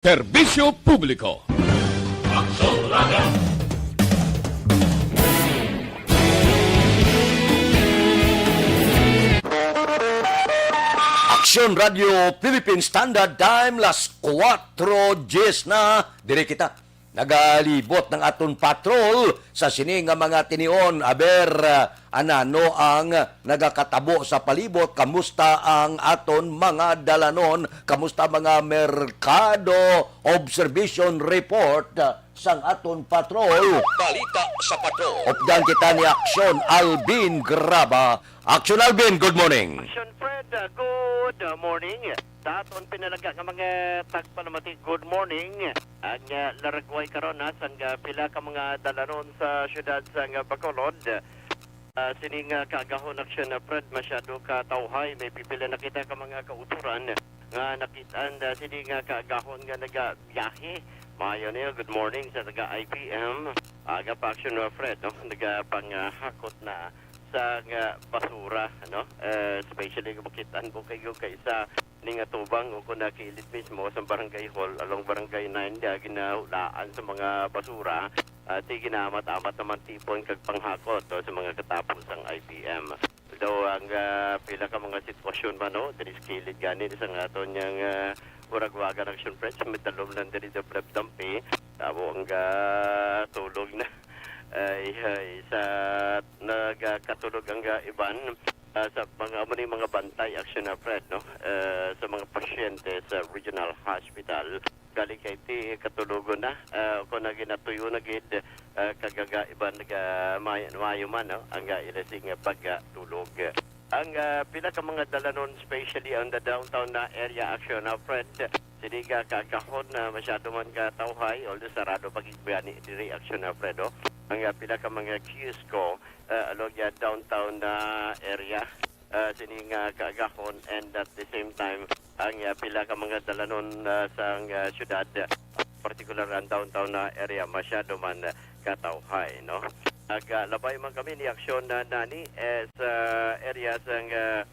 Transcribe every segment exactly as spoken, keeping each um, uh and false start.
Serbisyo Publiko. Aksyon Radio Philippine Standard Time, las kuwatro diyes na. Diri kita nagalibot ng aton patrol sa sini nga mga tinion. Aber, ah, anano ang nagakatabo sa palibot? Kamusta ang aton mga dalanon? Kamusta mga merkado? Observation report, ah, sang aton patrol. Balita sa patrol. Updan kita ni Aksyon Alvin Graba. Aksyon Alvin, good morning. Aksyon Fred, uh, good, uh, morning. Sa aton pinalaga nga mga tagpalamati, good morning. Ang, uh, laragway karon, ha, sang, uh, pila ka mga dalanon sa siyudad sang, uh, Bacolod. Uh, sini nga kaagahon, Aksyon, uh, Fred, masyado ka tawhay. May pipila na kita ka mga kauturan nga nakit-an, uh, sini nga kaagahon nga nagabiyahe. Maayo niyo, good morning sa taga I P M. Aga pa, Aksyon, uh, Fred, no? Nagapanghakot na sa nga basura, no? Eh, especially kung makit-an ko kayo kay sa ning atubang o kung nakilid mismo sa barangay hall, along barangay nine, di ginahulaan sa mga basura, at di ginamat-amat naman tipon kag panghakot, no, sa mga katapusang I P M. Although ang, ah, pila ka mga sitwasyon man, no, diri sa kilid gani sa nga aton yang, ah, Uragwagan Action Press, may talom lang diri sa Pleb Dampi, tabo ang, ah, tulog na. Ay, ay, sa nagakatulog ang, ah, iban, ah, sa mga, amo ni mga bantay, Action na Fred, no? Ah, sa mga pasyente sa Regional Hospital, gali kay ti katulogon na, ah, kung na ginatuyo na gid, ah, kagaga iban naga may-, mayo man, no? Ang, ah, ila sing pagtulog. Ang, ah, pila ka mga dalanon, especially on the downtown na area, Action na Fred, sini nga kaagahon na masyado man ka tawhay, although sarado pa gid gani diri, Action na Fred, oh. Ang, ah, pila ka mga kiosko, ah, along ya downtown na area, ah, sini nga kaagahon, and at the same time, ang, ah, pila ka mga dalanon, ah, sang, ah, syudad, ah, partikular ang downtown na area, masyado man, ah, katawhay, no? Ag, ah, labay man kami ni aksyon na nani, eh, sa area sang, ah,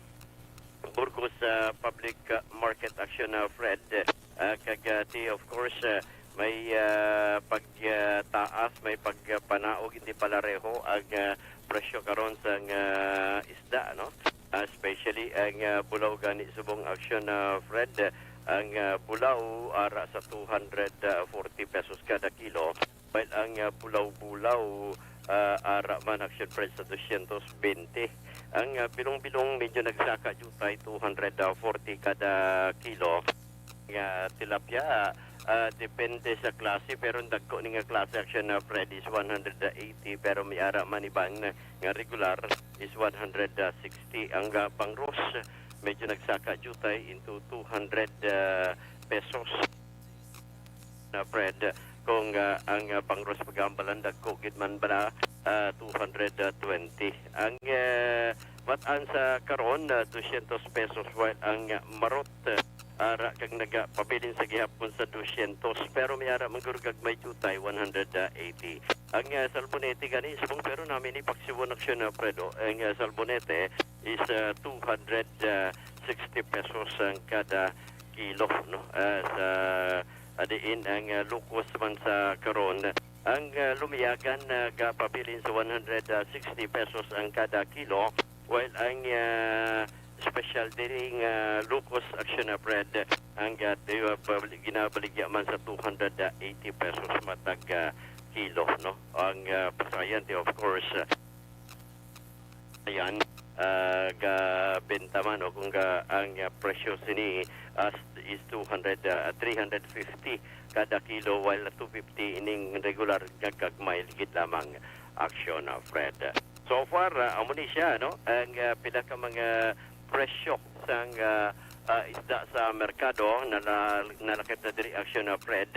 Burgos, ah, Public, ah, Market, Action na Fred. Ah, kag, ah, ti, of course, ah, may, ah, pag, ah, taas, may pagpanaog, hindi palareho ang, ah, presyo karon sang, ah, isda, no? Ah, especially ang, ah, bulaw gani subong, Action na Fred. Ang, ah, bulaw ara sa two hundred forty pesos kada kilo, while ang, ah, bulaw-bulaw, ah, ara man, Action Fred, sa dosyentos bente. Ang, ah, bilong-bilong medyo nagsaka diutay, two hundred forty kada kilo. Nga tilapia, ah, depende sa klase, pero ang dagko ni nga klase, Action na Fred, is one hundred eighty, pero may ara man iban nga regular is one hundred sixty. Ang, ah, bangros medyo nagsaka diutay into two hundred, ah, pesos na Fred. Kung, ah, ang, ah, bangros pag-ambalan dagko gid man bala, ah, two hundred twenty. Ang, ah, mat-an sa karon, ah, dosyentos pesos, while ang, ah, marot, ah, ara kag nagapabilin sa gihapon sa dosyentos, pero may ara man guro gagmay diutay, one hundred eighty. Ang, ah, salmonete gani subong, pero nami ni paksiwon, Action na Fred, oh. Ang, ah, salmonete is, ah, two hundred sixty pesos ang kada kilo, no? Ah, sa, ah, diin ang, ah, lukos man sa karon. Ang, ah, lumiyagan nagapabilin sa one hundred sixty pesos ang kada kilo, while ang, ah, special diri nga lukos, Action na Fred, ang, ah, di-, ah, pabali-, ginabaligya man sa two hundred eighty pesos matag, ah, kilo, no? Ang, ah, pasayan, di, of course, ah, ayan, ah, gabenta man, o kung ga-, ang, ah, presyo sini, ah, is two hundred, ah, three hundred fifty kada kilo, while two fifty ining regular nga gagmay gid lamang, Action na Fred. So far, ah, amo ni siya, no? Ang, ah, pila ka mga presyo sang, ah, ah, isda sa merkado na, na nalakip na diri, Action na Fred,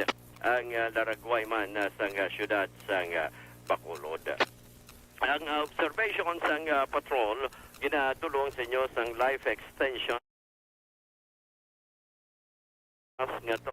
ang, ah, laragway man, ah, sang, ah, siyudad sang, ah, Bacolod. Ang, ah, observation sang, ah, patrol ginadulong sa inyo sang life extension nga to.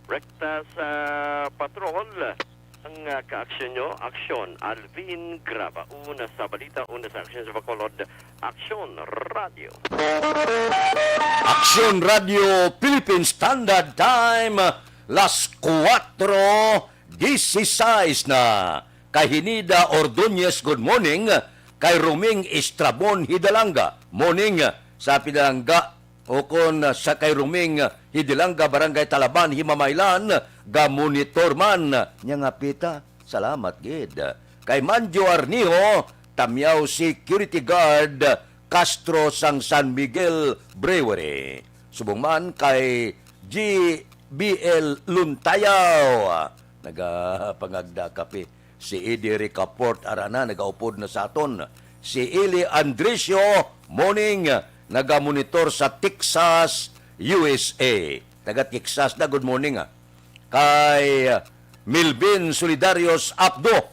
Rekta sa patrol, ang, ah, kaaksyon nyo, Aksyon Alvin Graba. Una sa balita, una sa aksyon sa Bacolod, Aksyon Radio. Aksyon Radio Philippine Standard Time, las kuwatro dieciséis na. Kay Hinida Ordonez, good morning. Kay Roming Estrabon Hidalanga, morning. Sa Pidalanga, o kon sa kay Roming Hidalanga, Barangay Talaban, Himamaylan, ga monitor man. Nya nga pita, salamat gid. Kay Manjo Arniho, Tamyaw Security Guard, Castro sang San Miguel Brewery. Subong man kay G B L Luntayaw, nagapangagda kape. Si Eddie Ricaport, arana, nagaupod na sa aton. Si Eli Andresio, morning, nagamonitor sa Texas, U S A. Taga Texas na, good morning, ah. Kay, ah, Milvin Solidarios Apdo,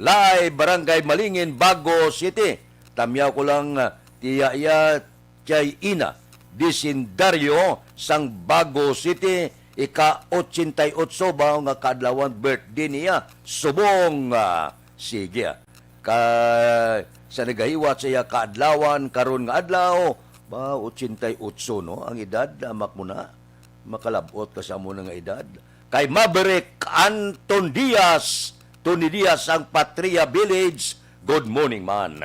Lai, Barangay Malingin, Bago City. Tamyaw ko lang, ah, tiya iya, kay Ina Disindario sang Bago City, ika-ochenta y ocho ba nga kaadlawan birthday niya. Subong, ah, sige, ah. Kay sa nagahiwat sa iya kaadlawan karon nga adlaw, ba, ochenta y ocho, no, ang edad, amak mo na. Makalab-ot ka sa amo na nga edad. Kay Maverick Anton Diaz, Tony Diaz ang Patria Village, good morning man.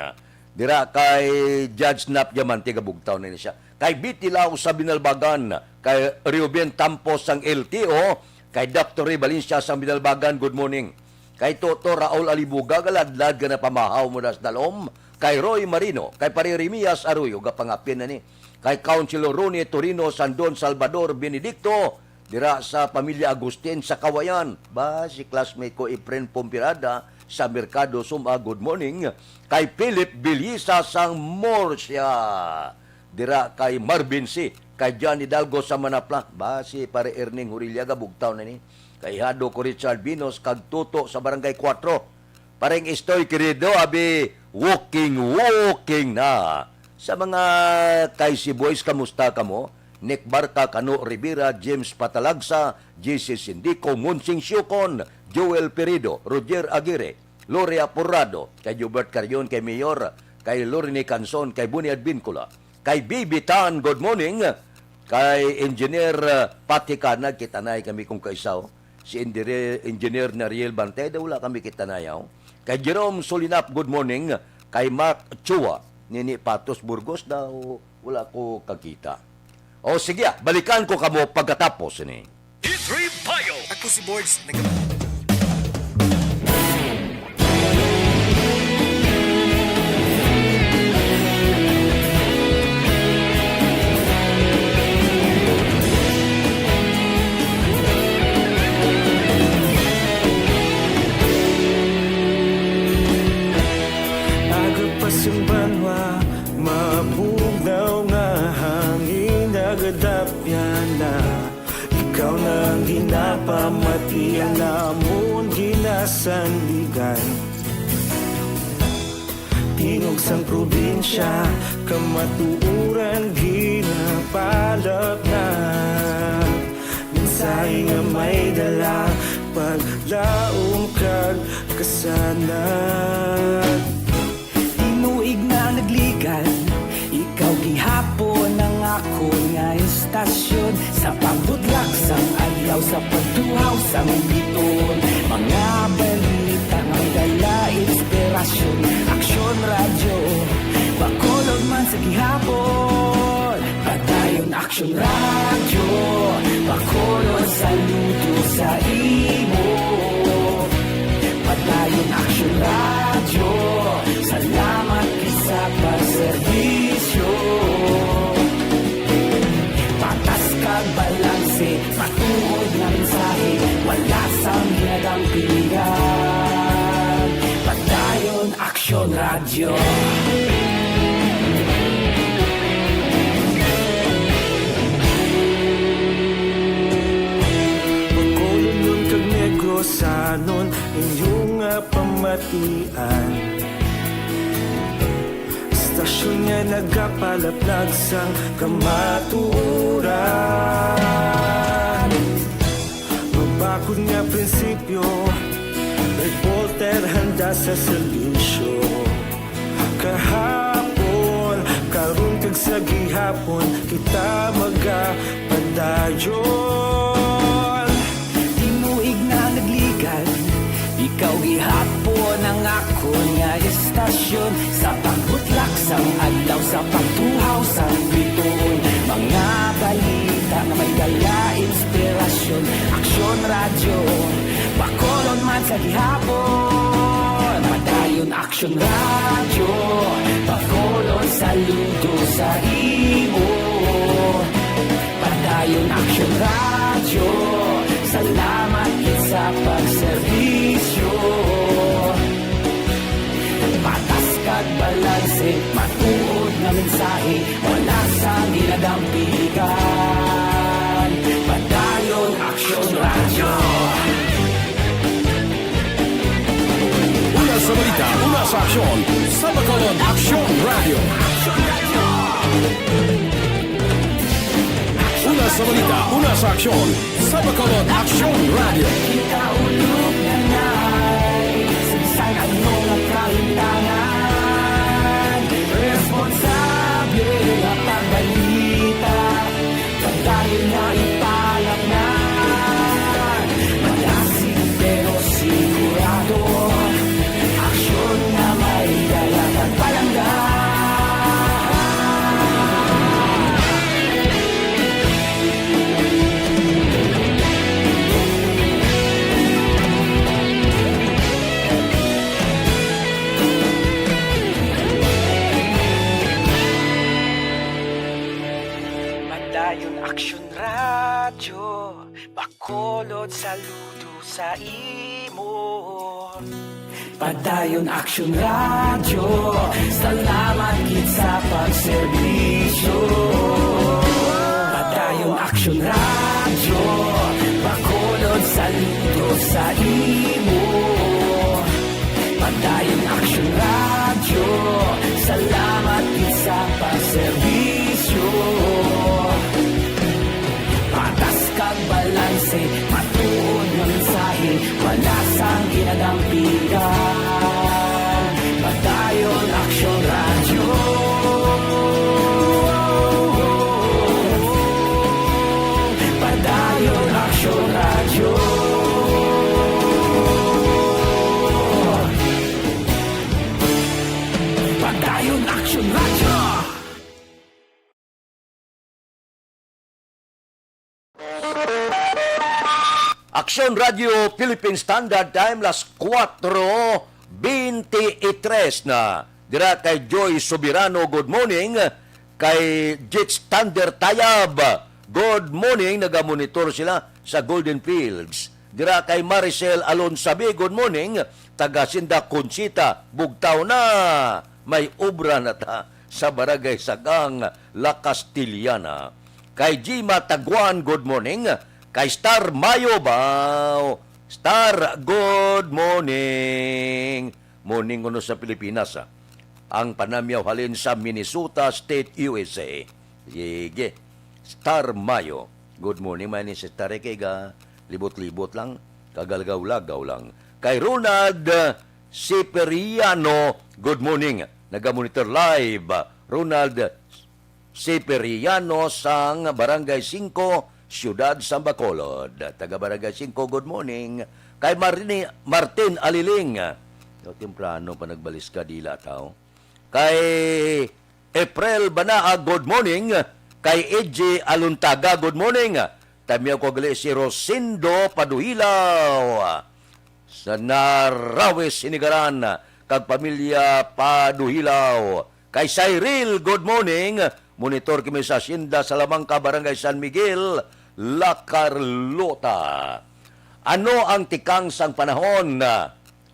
Dira kay Judge Nap Diamante, gabugtaw na ni siya. Kay Bitilaw sa Binalbagan, kay Reuben Tampos sang L T O, kay Doctor Ray Valencia sang Binalbagan, good morning. Kay Toto Raul Alibuga, galadlad ka na pamahaw mo das dalom. Kay Roy Marino, kay Pare Remias Arroyo, gapangapin na ni. Kay Councilor Ronnie Torino, sang Don Salvador Benedicto, dira sa pamilya Agustin sa Kawayan. Ba, si classmate ko, Efren Pompirada, sa Merkado Suma, good morning. Kay Philip Bilisa sang Murcia. Dira kay Marvin C, kay John Hidalgo sa Manapla. Ba, si Pare Erning Hurilla, gabugtaw na ni. Kay Hado ko Richard Binos, kag Tuto sa Barangay Kuwatro. Pareng Istoy, querido, abi, walking, walking na. Sa mga K C Boys, kamusta kamo? Nick Barca, Kano Rivera, James Patalagsa, J C Sindico, Monsing Siucon, Joel Perido, Roger Aguirre, Lori Aporado, kay Jobert Carion, kay Mayor, kay Lorne Canson, kay Boni Advincula, kay Bibi Tan, good morning, kay Engineer, uh, Patika, nagkita na kami kung kaisaw. Si Indire-, Engineer Nariel Banteda, wala kami kita na yaw. Kay Jerome Solinap, good morning. Kay Mark Chua, Nini Patos Burgos daw, wala ko kakita. O sige, ah, balikan ko kamo pagkatapos ni. Ako si Bords. Nag- Aga pa sing banwa, mabugnaw nga hangin, nagadapyan na. Ikaw na ang ginapamati, ang amon ginasandigan. Tingog sang probinsya, kamatuoran ginapalapnag. Mensahe nga may dala, paglaom kag kasanag. Tinuig na nagligad, ikaw gihapon ang akon nga istasyon. Sa pagbudlak sang adlaw, sa pagtuhaw sang biton, mga balita nga dala inspirasyon. Aksyon Radyo, Bacolod man sa gihapon. Padayon Aksyon Radyo, Bacolod, saludo sa imo. Padayon Aksyon Radyo, salamat gid sa pagserbisyo. Patas kag balanse, matuod nga mensahe, wala sang ginadampingan. Padayon Aksyon Radyo. Bacolodnon kag Negrosanon, inyo nga pamatian. Istasyon nga nagapalaplag sang kamatuoran. Akon nga prinsipyo, reporter handa sa serbisyo. Kahapon, karon kag sa gihapon, kita magapadayon. Tinuig na nagligad, ikaw gihapon ang akon nga estasyon. Sa pagbutlak sang adlaw, sa pagtuhaw sang bituon, mga balita nga may dala inspirasyon. Aksyon Radyo, Bacolod man sa gihapon. Padayon Aksyon Radyo, Bacolod, saludo sa imo. Padayon Aksyon Radyo, salamat gid sa pagserbisyo. Patas kag balanse, matuod nga mensahe, wala sang ginadampigan. Padayon Aksyon Radyo. Una sa balita, una sa aksyon, sa Bacolod Aksyon Radyo. Una sa balita, una sa aksyon, sa Bacolod Aksyon Radyo. Kita ulog na nai, sa bisan ano nga kalimtangan, responsable nga pagbalita. Padayon nga ipalapnan, malasig pero sigurado. Aksyon nga may dala kag palangga. Padayon Aksyon Radyo, Bacolod, saludo sa imo. Padayon Aksyon Radyo, salamat gid sa pagserbisyo. Padayon Aksyon Radyo, Bacolod, saludo sa imo. Padayon Aksyon Radyo, salamat gid sa pagserbisyo. Patas kag balanse, matuod nga mensahe, wala sang ginadampigan. Padayon Aksyon Radyo. Padayon Aksyon Radyo. Padayon Aksyon Radyo. Aksyon Radyo Philippine Standard Time, las kuwatro bente y tres na. Dira kay Joy Soberano, good morning. Kay Jits Thunder Tayab, good morning. Nagamonitor sila sa Golden Fields. Dira kay Maricel Alonsabe, good morning. Taga Sinda Conchita, bugtaw na. May obra na ta sa Barangay Sagang, La Castellana. Kay Gima Taguan, good morning. Kay Star Mayo ba? Star, good morning. Morning kuno sa Pilipinas, ah. Ang panamyaw halin sa Minnesota State, U S A. Sige. Star Mayo. Good morning, my name is Star Ekega. Libot-libot lang. Kagalagaw-lagaw lang. Kay Ronald, ah, Siperiano, good morning. Nagamonitor live. Ronald Siperiano sang Barangay Singko, Siyudad sang Bacolod. Taga Barangay Singko, good morning. Kay Marini-, Martin Aliling. Daw temprano pa nagbalis ka, dila tao. Kay April Banaa, good morning. Kay Edgy Aluntaga, good morning. Tamyaw ko gali si Rosendo Paduhilaw sa Narawis, Sinigaran, kag pamilya Paduhilaw. Kay Cyril, good morning. Monitor kami sa Hacienda Salamanca, Barangay San Miguel, La Carlota. Ano ang tikang sang panahon?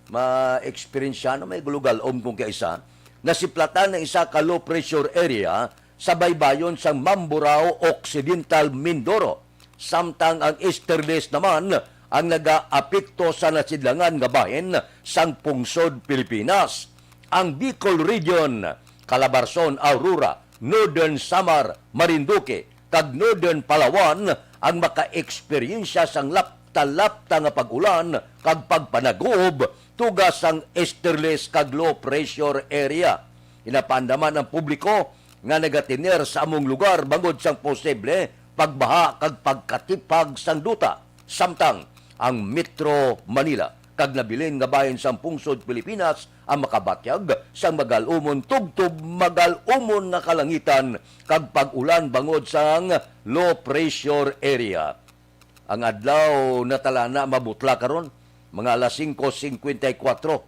Ma-eksperyensya na may gulugalom kung kaisa. Nasiplatan ang isa ka low pressure area sa baybayon sang Mamburao Occidental, Mindoro, samtang ang easterlies naman ang nagaapekto sa nasidlangan nga bahin sang pungsod Pilipinas. Ang Bicol Region, Calabarzon, Aurora, Northern Samar, Marinduque, kag Northern Palawan ang maka-eksperyensya sang lap-, talapta nga pag-ulan kag pagpanag-uob tuga sang easterlies kag low pressure area. Ginapaandaman ang publiko nga nagatiner sa among lugar bangod sang posible pagbaha kag pagkatipag sang duta. Samtang ang Metro Manila kag nabilin nga bahin sang pungsod Pilipinas ang makabatyag sang magal-umon tubtob magal-umon nga kalangitan kag pag-ulan bangod sang low pressure area. Ang adlaw natala na mabutla karon, mga alas singko singkwenta y kuwatro.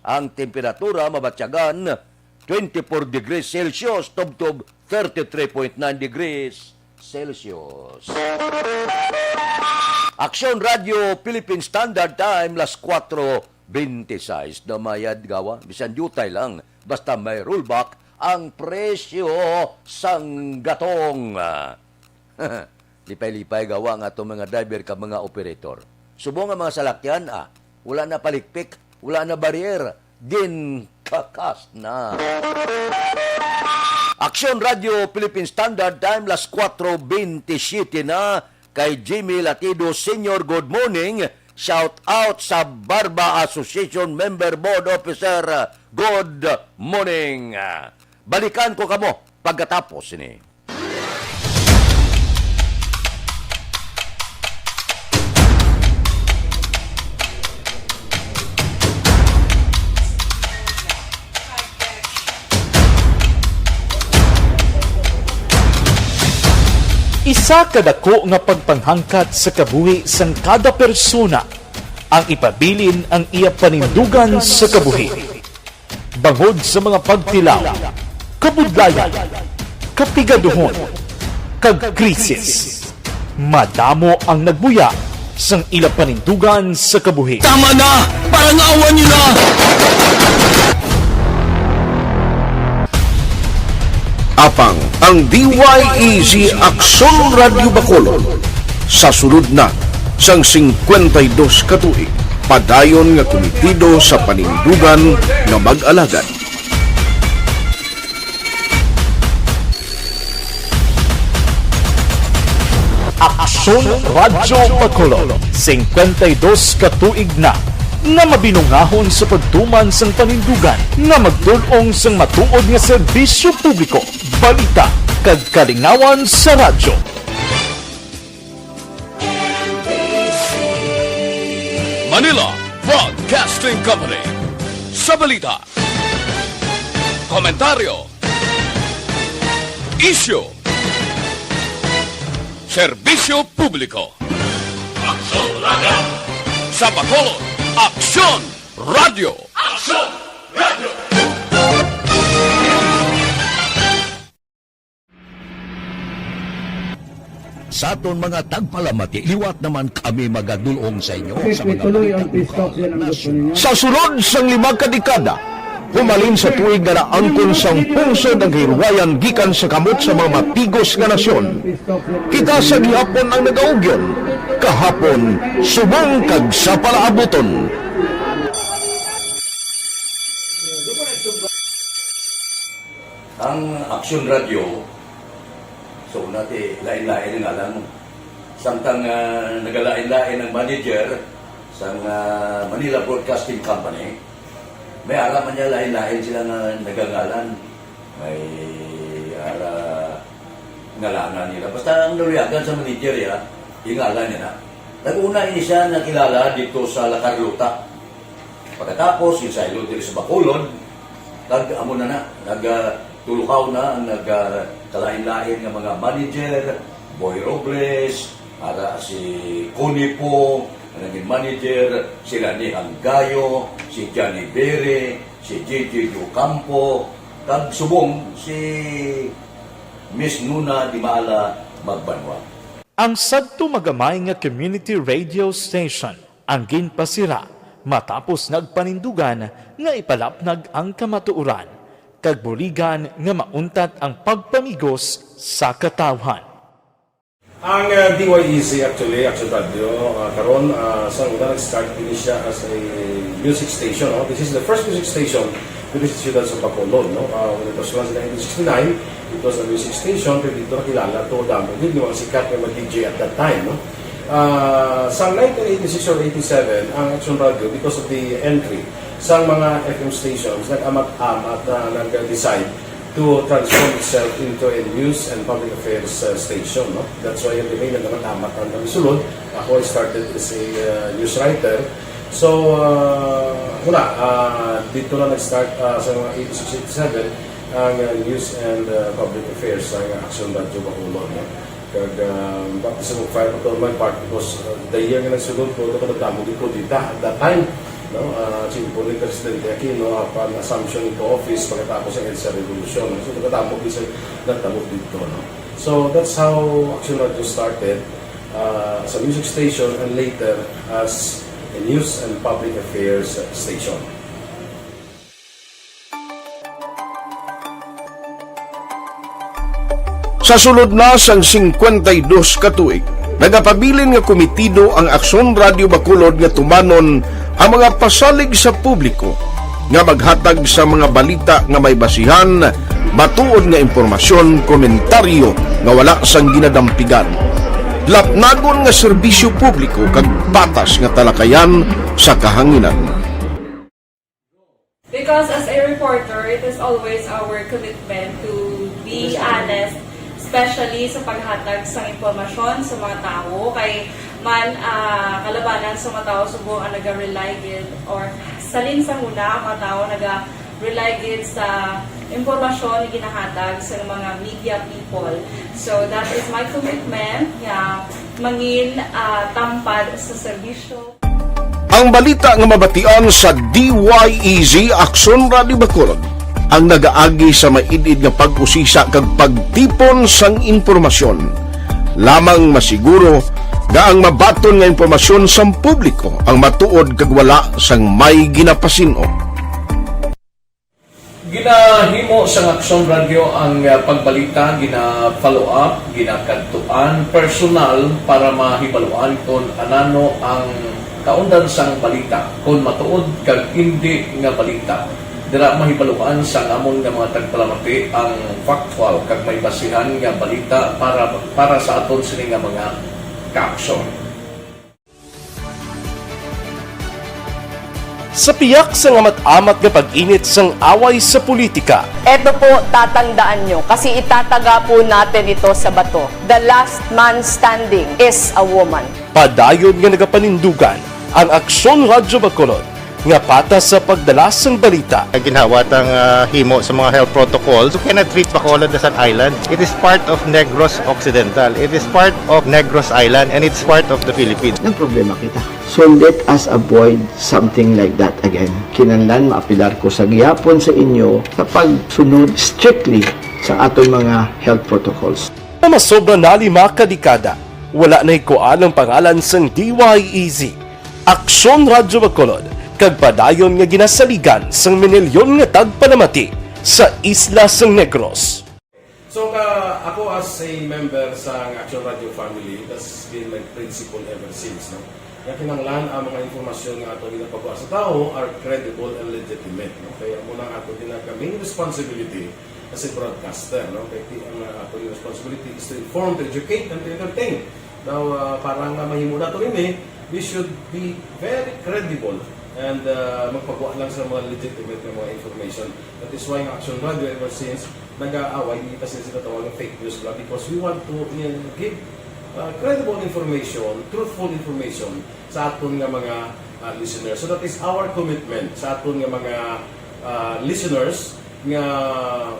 Ang temperatura mabatyagan twenty-four degrees Celsius tubtob thirty-three point nine degrees Celsius. Aksyon Radio Philippine Standard Time, las kuwatro bente sais. Namayad gawa, bisan diutay lang, basta may rollback ang presyo sang gatong. Lipay-lipay gawa nga atong mga driver kag mga operator. Subong nga mga salakyan, ah, wala na palikpik, wala na barrier, ginkakas na. Aksyon Radio Philippine Standard Time, las kuwatro bente siyete na. Kay Jimmy Latido Senior, good morning. Shout out sa Barba Association Member Board Officer, good morning. Balikan ko kamo pagkatapos ni. Isa ka dako nga pagpanghangkat sa kabuhi sang kada persona ang ipabilin ang iya panindugan sa kabuhi. Bangod sa mga pagtilaw, kabudlayan, kapigaduhon, kag krisis, madamo ang nagbuya sang ila panindugan sa kabuhi. Tama na! Parangawan niyo na! Apang ang D Y E Z Aksyon Radyo Bacolod sa sulod na sang singkwenta y dos ka tuig, padayon nga kumitido sa panindugan nga mag-alagad. Aksyon Radyo Bacolod, singkwenta y dos ka tuig na nga mabinungahon sa pagtuman sang panindugan nga magtul-ong sang matuod nga serbisyo publiko, balita, kag kalingawan sa radyo. Manila Broadcasting Company. Sa balita, komentaryo, isyu, serbisyo publiko. Aksyon Radyo. Sa Bacolod, Aksyon Radyo. Aksyon Radyo. Sa aton mga tagpalamati, liwat naman kami magadul-ong sa inyo sa mga balita lokal, nasyonal. Sa sulod sang lima ka dekada, humalin sa tuig nga naangkon sang pungsod ang kahilwayan gikan sa kamot sa mga matigos nga nasyon, kita sa gihapon ang nagaugyon, kahapon subong kag sa palaabuton. Ang Aksyon Radyo, so, una ti, lain-lain ang ngalan mo. Samtang, ah, nagalain-lain ang manager sang, ah, Manila Broadcasting Company, may ara man niya lain-lain sila nga nagangalan. May ara ngalanan nila. Basta ang naluyagan sa manager, ya, yung ngalan niya na. Nag-una ini siya nakilala dito sa La Carlota. Pagkatapos, yung saylo diri sa Bacolod, kag amo na na, nag, ah, tulukaw na ang nag, ah, kalain-lain nga mga manager, Boy Robles, ara si Connie Po, ang naging manager, si Lani Hanggayo, si Johnny Bere, si J J Ocampo, kag subong si Miss Nuna Dimala Magbanwa. Ang sadto magamay nga community radio station ang ginpasira matapos nagpanindugan nga ipalapnag ang kamatuoran kag buligan nga mauntat ang pagpamigos sa katawhan. Ang, ah, D Y E Z actually, Action Radio, ah, karon, ah, sa una nag-start din siya as a music station, no? This is the first music station dito sa siyudad sa Bacolod, no? Ah, when it was launched in nineteen sixty-nine, it was a music station, pero dito nakilala to, damo din yung mga sikat na mga D J at that time, no? Ah, sa nineteen eighty-six or eighty-seven, ang Action Radio, because of the entry sa mga F M stations, nag-amat-amat na nag-decide to transform itself into a news and public affairs, uh, station, no? That's why yung nag-amat-amat ang kami sulod. Ako, I started as a, uh, news writer. So, uh, wala, uh, dito na nag-start, uh, sa mga eighty-six, eighty-seven, ang, uh, news and, uh, public affairs sa Action Radio Bacolod, no? Kag, ah, baptism of fire pa to my part because, ah, the year nga nagsulod ko, ito ko nagdamo gid ko dita at that time, no? Ah, simple ni Presidente Aquino, apan assumption into office pagkatapos sa EDSA Revolution. So, nagdamo gid sa nagdamo dito, no? So, that's how Action Radio started, ah, as a music station and later as a news and public affairs station. Sa sulod na sang singkwenta y dos ka tuig, nagapabilin nga komitido ang Aksyon Radio Bacolod nga tumanon ang mga pasalig sa publiko nga maghatag sa mga balita nga may basihan, matuod nga impormasyon, komentaryo nga wala sang ginadampigan, lapnagon nga serbisyo publiko kag patas nga talakayan sa kahanginan. Because as a reporter, it is always our commitment to be honest, especially sa paghatag sa impormasyon sa mga tawo. Kay man, ah, kalabanan sa mga tawo subong ang naga-rely gid, or salin sa huna ang mga tawo naga-rely gid sa impormasyon nga ginahatag sa mga media people. So that is my commitment nga mangin, ah, tampad sa serbisyo. Ang balita nga mabatian sa D Y E Z Aksyon Radio Bacolod ang nagaagi sa maid-id nga pag-usisa kag pagtipon sang impormasyon. Lamang masiguro nga ang mabaton nga impormasyon sang publiko ang matuod kag wala sang may ginapasin-o. Ginahimo sang Aksyon Radio ang, ah, pagbalita, gina-follow up, ginakadtuan personal para mahibaluan kon anano ang kaundan sang balita, kon matuod kag indi nga balita. Dira mahibaluan sang amon nga mga tagpalamati ang factual kag may basihan nga balita para para sa aton sini nga mga kaaksyon. Sa piyak sang amat-amat nga pag-init sang away sa politika. Eto po, tatandaan nyo, kasi itataga po natin ito sa bato. The last man standing is a woman. Padayon nga nagapanindugan ang Aksyon Radyo Bacolod nga patas sa pagdala sang balita. Ginhawa tang, ah, himo sa mga health protocols. You cannot treat Bacolod as an island. It is part of Negros Occidental. It is part of Negros Island and it's part of the Philippines. Nagproblema kita. So let us avoid something like that again. Kinahanglan maapelar ko sa gihapon sa inyo sa pagsunod strictly sa aton mga health protocols. Nga masobra na lima ka dekada, wala nahikuan ang pangalan sang D Y E Z, Aksyon Radyo Bacolod, kag padayon nga ginasaligan sang minilyon nga tagpalamati sa isla sang Negros. So, ka, ako as a member sa Action Radio family, that's been my principle ever since, no? Nga kinahanglan ang mga impormasyon nga ato ginapagwa sa tawo are credible and legitimate, no? Kaya mo lang ato din ang main responsibility as a broadcaster, no? Kaya ti-, ang uh, ato responsibility is to inform, to educate, and to entertain. Now, uh, para nga mahimo nato ini, we should be very credible and uh, magpagwa lang sa mga legitimate nga mga information. That is why ang Action Radio ever since nag-aaway, hindi kasi sila tawag ng fake news lang because we want to uh, give uh, credible information, truthful information sa aton nga mga uh, listeners. So that is our commitment sa aton nga mga uh, listeners nga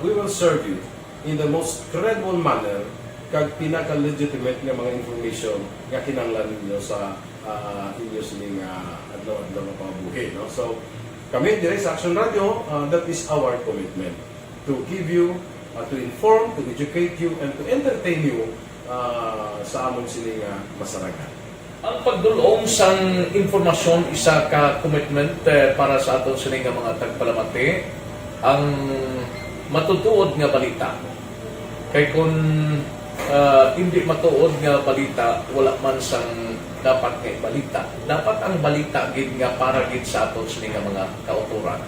we will serve you in the most credible manner kag pinaka-legitimate nga mga information nga kinahanglan ninyo sa uh, inyo sining uh, adlaw-adlaw nga pambuhi, no? So kami dire sa Action Radio, uh, that is our commitment to give you, uh, to inform, to educate you, and to entertain you uh, sa amon sini nga masarangan. Ang pagdul-ong sang impormasyon isa ka commitment eh, para sa aton sini nga mga tagpalamati, ang matutuod nga balita. Kay kun uh, hindi matuod nga balita, wala man sang dapat nga balita. Dapat ang balita gid nga para gid sa aton sini nga mga kautoran.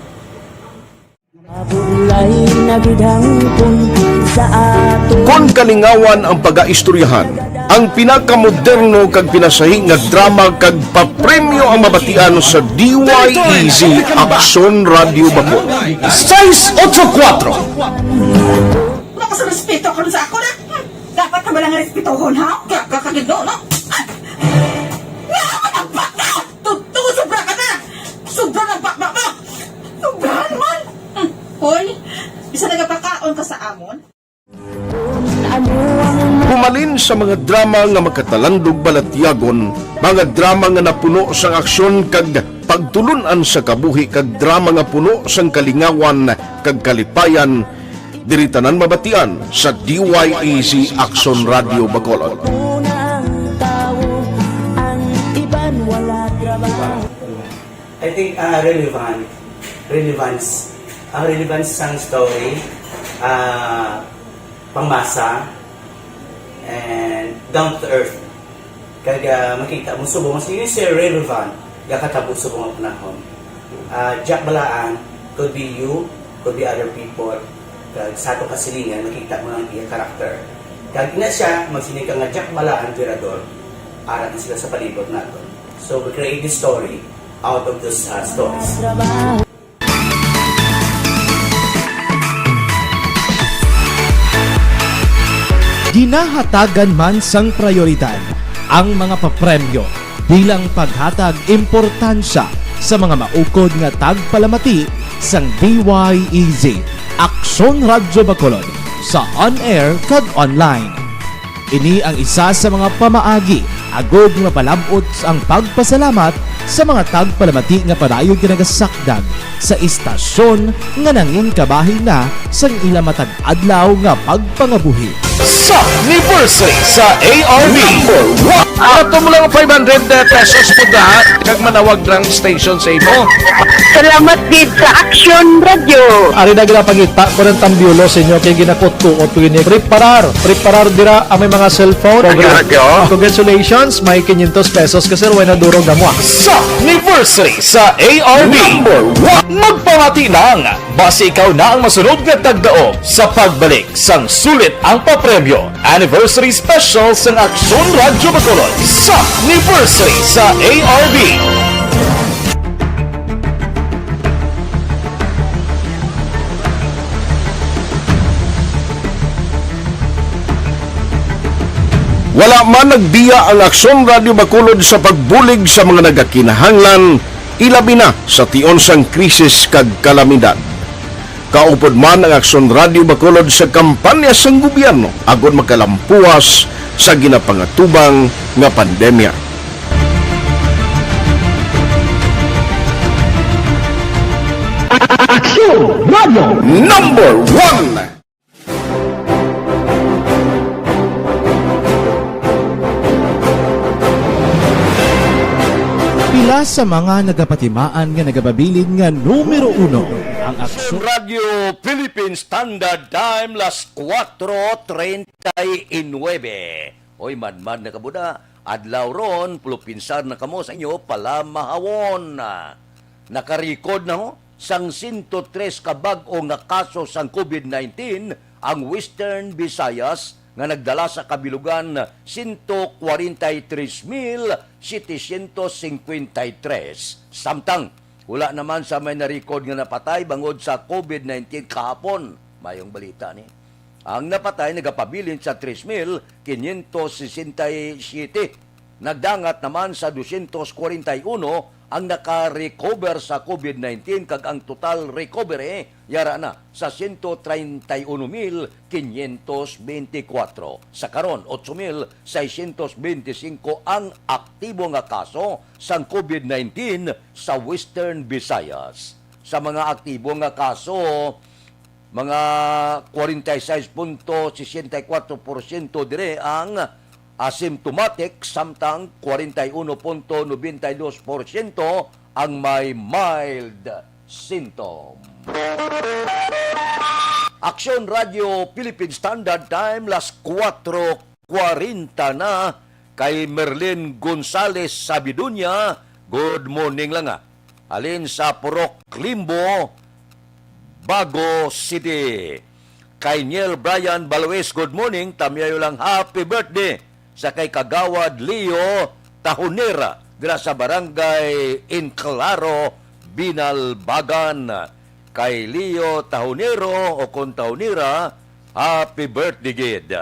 Mabulay na gid hangpon sa aton. Kon kalingawan ang pagaistoryahan, ang pinakamoderno kag pinasahi nga drama kag papremyo ang mabatian sa D Y E Z Aksyon Radyo Bacolod. Sais otso kuwatro. Wala ka sa respeto karon sa ako na. Hmm. Dapat na ba lang respetohon, ha? Ka, ka, ka, no? Ah! Nga, ano ba ka? Tuto, sobra ka na! Sobra na ba, ba, ba? Sobrahan man! Hmm. Hoy, bisa nagapakaon ka sa amon? Humalin sa mga drama nga makatalandog balatyagon, mga drama nga napuno sang aksyon kag pagtulun-an sa kabuhi kag drama nga puno sang kalingawan kag kalipayan, diri tanan mabatian sa D Y E Z Aksyon Radyo Bacolod. Unang tawo, ang iban wala trabaho. I think, ah, relevant, relevance, ang relevance sang story, ah, pangmasa, and down to earth. Kag, ah, makita mo subong mas you say relevant, gakatabo subong ang panahon. Ah, Jack Balaan could be you, could be other people. Kag sa ato kasilingan, makita mo ang iya karakter. Kag ina siya, magsiling ka nga Jack Balaan, Tirador, ara na sila sa palibot naton. So, we create this story out of those, uh, stories. Ginahatagan man sang prayoridad ang mga papremyo bilang paghatag importansya sa mga maukod nga tagpalamati sang D Y E Z, Aksyon Radyo Bacolod, sa on-air kag online. Ini ang isa sa mga pamaagi agod nga mapalab-ot ang pagpasalamat sa mga tagpalamati nga padayon nga nagasakdag sa istasyon nga nangin kabahin na sang ila matag adlaw nga pagpangabuhi. Sa anniversary sa A R B. Number one. Ato mo lang five hundred pesos po da, kag manawag lang station sa imo. Salamat gid sa Action Radio. Ari na ginapangita ko ng tambyulo sa inyo kay ginakutkuot ko ini. Preparar, preparar dira ang may mga cellphone. Radyo. Congratulations, may quinientos pesos ka, sir, way na durog na mo, ah. Sa anniversary sa A R B. Number one. Magpamati lang. Basi ikaw na ang masunod nga tagdaog sa pagbalik sang sulit ang papremyo. Anniversary Special sang Aksyon Radyo Bacolod sa anniversary sa A R B. Wala man nagbiya ang Aksyon Radyo Bacolod sa pagbulig sa mga nagakinahanglan, ilabi na sa tion sang krisis kag kalamidad. Kaupod man ang Aksyon Radyo Bacolod sa kampanya sang gobyerno agod makalampuas sa ginapangatubang nga pandemya. Aksyon Radyo Number One. Pila sa mga nagapatimaan nga nagapabilin nga numero uno ang Aksyon Radyo Philippine Standard Time, las kuwatro treinta y nueve. Oy, madmad na kabuda. Adlaw ron, pulupinsar na kamo sa inyo palamahawon. Nakarecord na ho sang sento tres ka bag-o nga kaso sang covid nineteen ang Western Visayas, nga nagdala sa kabilugan sento kwarenta y tres mil setecientos cincuenta y tres. Samtang wala naman sa may na-record nga napatay bangod sa covid nineteen kahapon. Mayong balita ni. Ang napatay nagapabilin sa tres mil quinientos sesenta y siete. Nagdangat naman sa dosyentos kwarenta y uno ang naka-recover sa covid nineteen, kag ang total recovery yara na sa sento treinta y uno mil quinientos beintikwatro. Sa karon, otso mil seiscientos beintisinko ang aktibo nga kaso sang covid nineteen sa Western Visayas. Sa mga aktibo nga kaso, mga kwarenta y sais punto sesenta y kwatro porsyento diri ang asymptomatic, samtang kwarenta y uno punto nobenta y dos porsyento ang may mild symptom. Aksyon Radyo Philippine Standard Time, las kuwatro kwarenta na. Kay Merlin Gonzales Sabidunya, good morning lang, ah. Halin sa Purok Limbo, Bago City. Kay Niel Brian Balois, good morning. Tamyayo lang happy birthday sa kay Kagawad Leo Tahonera dira sa Barangay Enclaro, Binalbagan. Kay Leo Tahonero o kon Tahonera, happy birthday gid.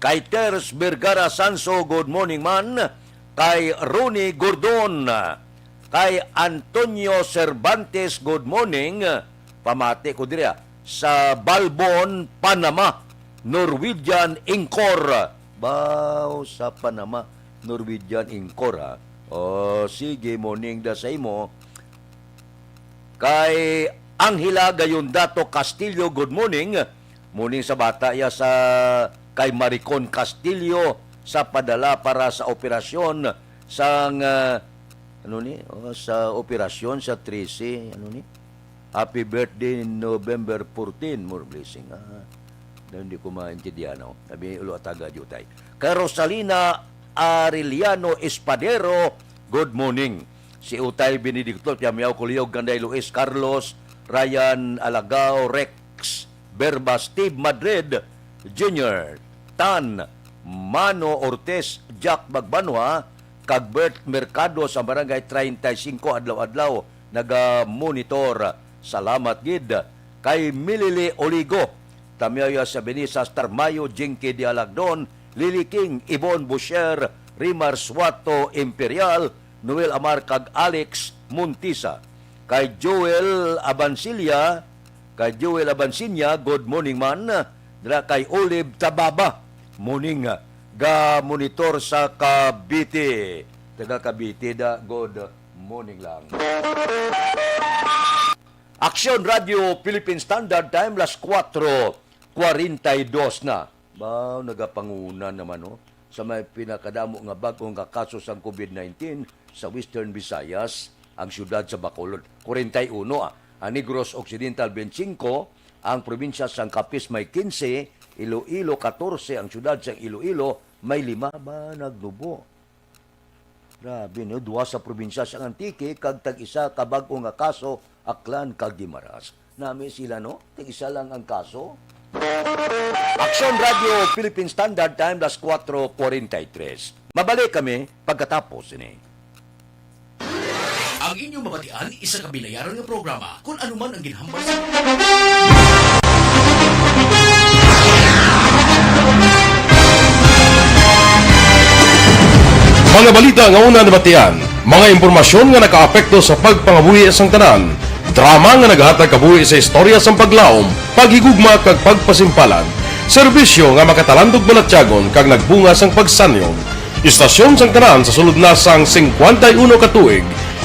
Kay Ters Vergara Sanso, good morning man. Kay Ronnie Gordon, kay Antonio Cervantes, good morning. Pamati ko diri, ah, sa Balbon, Panama, Norwegian Incor. Baw sa Panama, Norwegian Incor, ha? O, sige, morning da sa imo. Kay Angela Gayondato Castillo, good morning. Morning sa bata ya sa kay Maricon Castillo sa padala para sa operasyon sang, ah, ano ni? Oh, sa operasyon sa trese, ano ni? Happy birthday November fourteen, more blessing. Ah, hindi ko maintindihan, no? Sabi, ulo ataga, jutay. Kay Rosalina Arellano Espadero, good morning. Si Utay Benedicto, Tiamiao Kuliyog, Ganday Luis Carlos, Ryan Alagao, Rex Berba, Steve Madrid Junior, Tan, Mano Ortiz, Jack Magbanwa, kag Bert Mercado sa Barangay treinta y cinco, adlaw-adlaw naga-monitor. Salamat gid. Kay Milili Oligo, Tamyoyo Sabinisa, Star Mayo, Jinky Dialagdon, Lily King, Ibon Boucher, Rimar Suato Imperial, Noel Amar kag Alex Montisa. Kay Joel Abansilla, kay Joel Abansinya, good morning man. Dira kay Olive Tababa, morning, ga monitor sa Cavite. Taga Cavite da, good morning lang. Aksyon Radio Philippine Standard Time, las kuwatro kwarenta y dos na. Ba, nagapanguna naman, oh, sa may pinakadamo nga bag-o nga kaso sang COVID nineteen sa Western Visayas, ang siyudad sa Bacolod. Kwarenta y uno, ah. Ang Negros Occidental, twenty-five, ang probinsya sang Capiz may quince, Iloilo, katorse, ang siyudad sang Iloilo may lima. Ba, nagnubo. Grabe, no? Duha sa probinsya sang Antique, kag tag-isa ka bag-o nga kaso, Aklan kag Guimaras. Nami sila, no? Tag-isa lang ang kaso. Aksyon Radio Philippine Standard Time, las kuwatro kwarenta y tres. Mabalik kami pagkatapos ini. Ang inyong mabatian, isa ka binayaran nga programa. Kung ano man ang ginhambal sa Mga balita nga una nabatian, mga impormasyon nga nakaapekto sa pagpangabuhi sang tanan, drama nga naghatag kabuhi sa istorya sang paglaom, paghigugma kag pagpasimpalan, serbisyo nga makatalandog balatyagon kag nagbunga sang pagsanyon. Istasyon sang tanan sa sulod na sang singkwenta y uno ka tuig.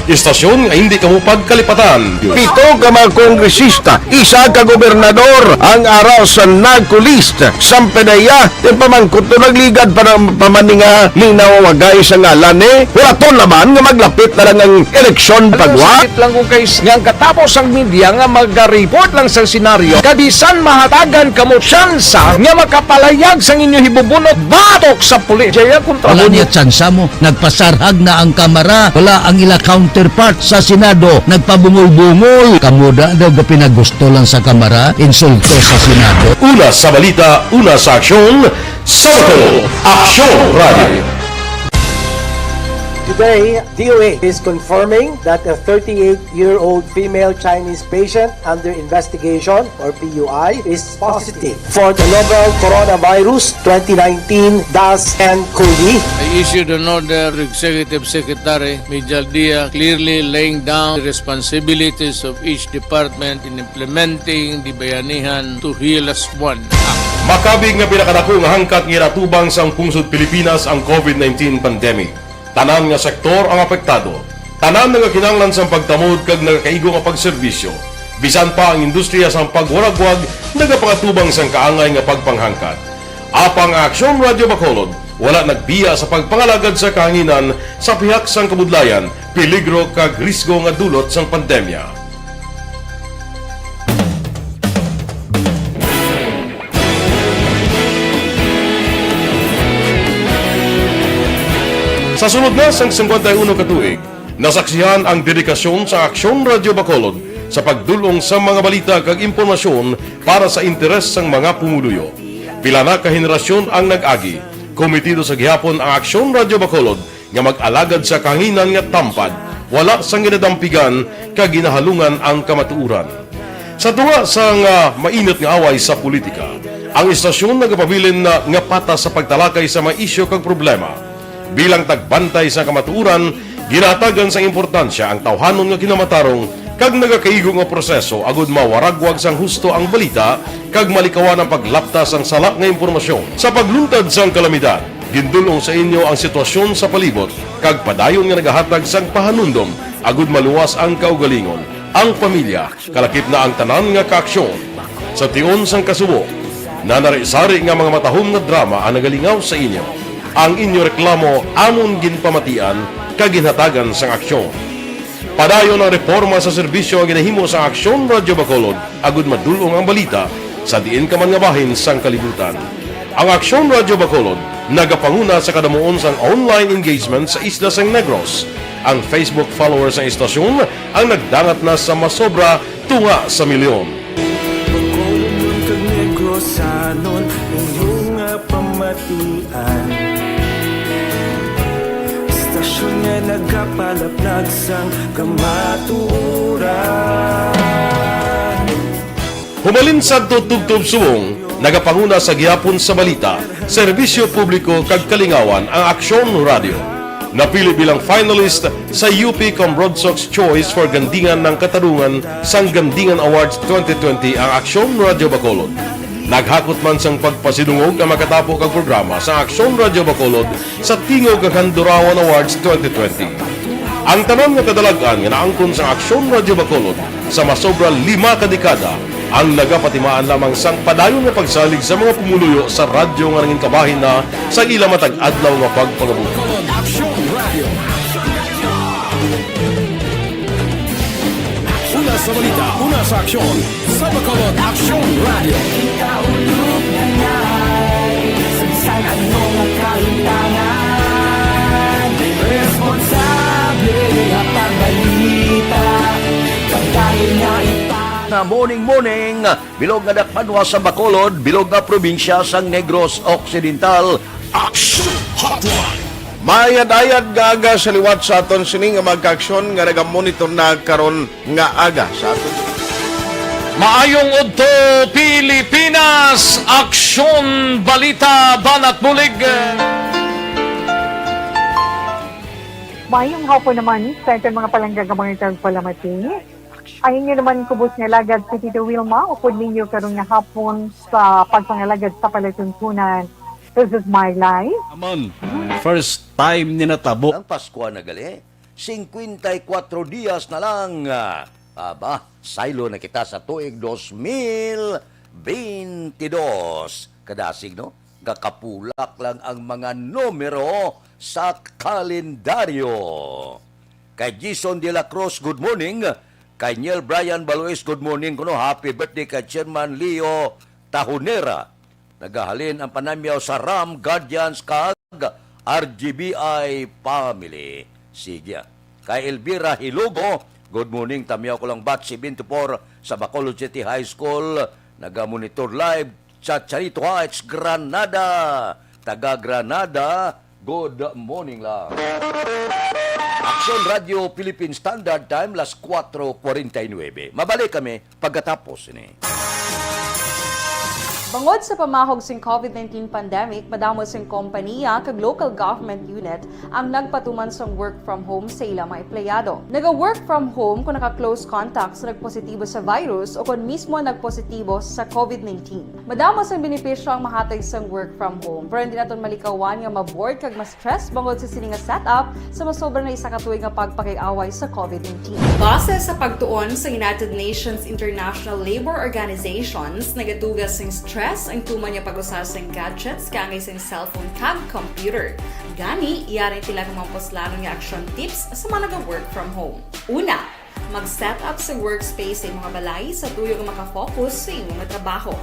Istasyon nga hindi kamo pagkalipatan. Pito ka mga kongresista, isa ka gobernador ang ara sa NAGCO list. Sampadaya, ti pamangkot to nagligad pa ng pamaninga, minaw wagay sa ngalan ni. Wala to naman nga maglapit na lang ang eleksyon. Ano, pagwa? Sakit lang kung kay s-, nga ang katapos ang media nga maga-report lang sa senaryo, kabisan mahatagan kamo tsansa nga makapalayag sang inyo hibubunot batok sa pulis. Jaya kontra. Wala mo niya tsansa mo. Nagpasarhag na ang Kamara. Wala ang ila counterpart sa Senado. Nagpabungol-bungol. Kamo da daw ga pinagusto lang sa Kamara, insulto sa Senado. Una sa balita, una sa aksyon, sa Bato, Aksyon Radio. Today, D O A is confirming that a thirty-eight-year-old female Chinese patient under investigation, or P U I, is positive for the novel coronavirus twenty nineteen dash N cov. I issued an order to Executive Secretary Mijal Dia, clearly laying down the responsibilities of each department in implementing the Bayanihan to Heal As One Act. Makabig nga pinakadako nga hangkat nga ginatubang sang pungsod Pilipinas ang COVID nineteen pandemic. Tanan nga sektor ang apektado. Tanan nagakinahanglan sang pagtamod kag nagakaigo nga pagserbisyo. Bisan pa ang industriya sang pagwaragwag nagapangatubang sang kaangay nga pagpanghangkat. Apang ang Aksyon Radio Bacolod wala nagbiya sa pagpangalagad sa kahanginan sa pihak sang kabudlayan, peligro kag risgo nga dulot sang pandemya. Sa sulod na sang singkwenta y uno ka tuig, nasaksihan ang dedikasyon sa Aksyon Radio Bacolod sa pagdul-ong sa mga balita kag impormasyon para sa interes sang mga pumuluyo. Pila na ka henerasyon ang nag-agi. Kometido sa gihapon ang Aksyon Radyo Bacolod nga mag-alagad sa kahanginan nga tampad, wala sang ginadampigan kag ginahalungan ang kamatuoran. Sa tunga sang, ah, mainit nga away sa politika, ang istasyon nagapabilin na nga patas sa pagtalakay sa mga isyu kag problema. Bilang tagbantay sa kamatuoran, ginahatagan sang importansya ang tawhanon nga kinamatarong kag nagakaigo nga proseso agud mawaragwag sang husto ang balita kag malikawan ang paglapta sang sala nga impormasyon. Sa pagluntad sang kalamidad, gindul-ong sa inyo ang sitwasyon sa palibot kag padayon nga nagahatag sang pahanumdom agud maluwas ang kaugalingon, ang pamilya, kalakip na ang tanan nga kaaksyon. Sa tion sang kasubo, nanari-sari nga mga matahom nga drama ang nagalingaw sa inyo. Ang inyo reklamo amon ginpamatian kag ginhatagan sang aksyon. Padayon ang reporma sa serbisyo nga ginahimo sang Aksyon Radyo Bacolod agud madul-ong ang balita sa diin ka man nga bahin sang kalibutan. Ang Aksyon Radyo Bacolod nagapanguna sa kadamuon sang online engagement sa isla sang Negros. Ang Facebook followers sang istasyon ang nagdangat na sa masobra tunga sa milyon. Bacolodnon kag Negrosanon, inyo nga pamatian. Istasyon nga nagapalaplag sang kamatuoran. Humalin sadto tubtob subong, nagapanguna sa gihapon sa balita, serbisyo publiko kag kalingawan ang Aksyon Radyo. Napili bilang finalist sa U P Cambrodsoc's Choice for Gandingan ng Katarungan sang Gandingan Awards twenty twenty ang Aksyon Radyo Bacolod. Naghakot man sang pagpasidungog ang makatapo kag programa sa Aksyon Radyo Bacolod sa Tingog kag Handurawan Awards twenty twenty. Ang tanan nga kadalag-an nga naangkon sa Aksyon Radyo Bacolod sa masobra lima ka dekada ang nagapatimaan lamang sang padayon nga pagsalig sa mga pumuluyo sa radyo nga nanginkabahin na sa ila matag adlaw nga pagpangabuhi. Aksyon Radio. Una sa balita, una sa aksyon, sa Bacolod Aksyon Radio. Kita ulog na ngay, sa bisan ano nga kahintangan, responsable nga pagbalita, pagkail nga ipa- Na morning, morning, bilog nga dakpanwa sa Bacolod, bilog nga probinsya sang Negros Occidental. Action Hotline. Maayad-ayad nga aga sa liwat sa aton sini nga mga kaaksyon nga nagamonitor na karon nga aga sa aton. Maayong udto, Pilipinas! Aksyon, balita, banat bulig. Maayong hapon naman sa aton mga palangga nga mga tagpalamati. Ang inyo naman kubos nga alagad si Tito Wilma, upod ninyo karon nga hapon sa pagpangalagad sa palatuntunan. This is my life. Amon, first time ni natabo. Ang Pasko na gali, singkwenta y kuwatro dias na lang. Ah, aba, saylo na kita sa tuig dos mil beintidos. Kadasig, no? Gakapulak lang ang mga numero sa kalendaryo. Kay Jason de la Cruz, good morning. Kay Neil Brian Balois, good morning kuno. Happy birthday kay Chairman Leo Tahonera. Nagahalin ang panamyaw sa Ram Guardians kag R G B I family. Sige. Kay Elvira Hilugo, good morning, tamyaw ko lang batch seventy-four sa Bacolod City High School. Nagamonitor live sa Charito Heights, Granada. Taga Granada, good morning lang. Aksyon Radio Philippine Standard Time, las kuwatro kwarenta y nuebe. Mabalik kami pagkatapos ini. Bangod sa pamahog sing COVID nineteen pandemic, madamo sing kompaniya kag local government unit ang nagpatuman sang work from home sa ila mga empleyado. Naga-work from home kon naka-close contact sa nagpositibo sa virus o kon mismo nagpositibo sa COVID nineteen. Madamo sang benepisyo ang mahatag sang work from home, pero hindi naton malikawan nga ma-bored kag ma-stress bangod sa sini nga setup sa masobra na isa ka tuig nga pagpakig-away sa COVID nineteen. Base sa pagtuon sa United Nations International Labor Organizations, nagatuga sing stress ang tuman nga pag-usa sing gadgets kaangay sing cellphone kag computer. Gani, yari tila nga mga puslanon nga action tips sa mga naga-work from home. Una, mag-set up sa workspace sa imong balay sa tuyo nga makafocus sa imong trabaho.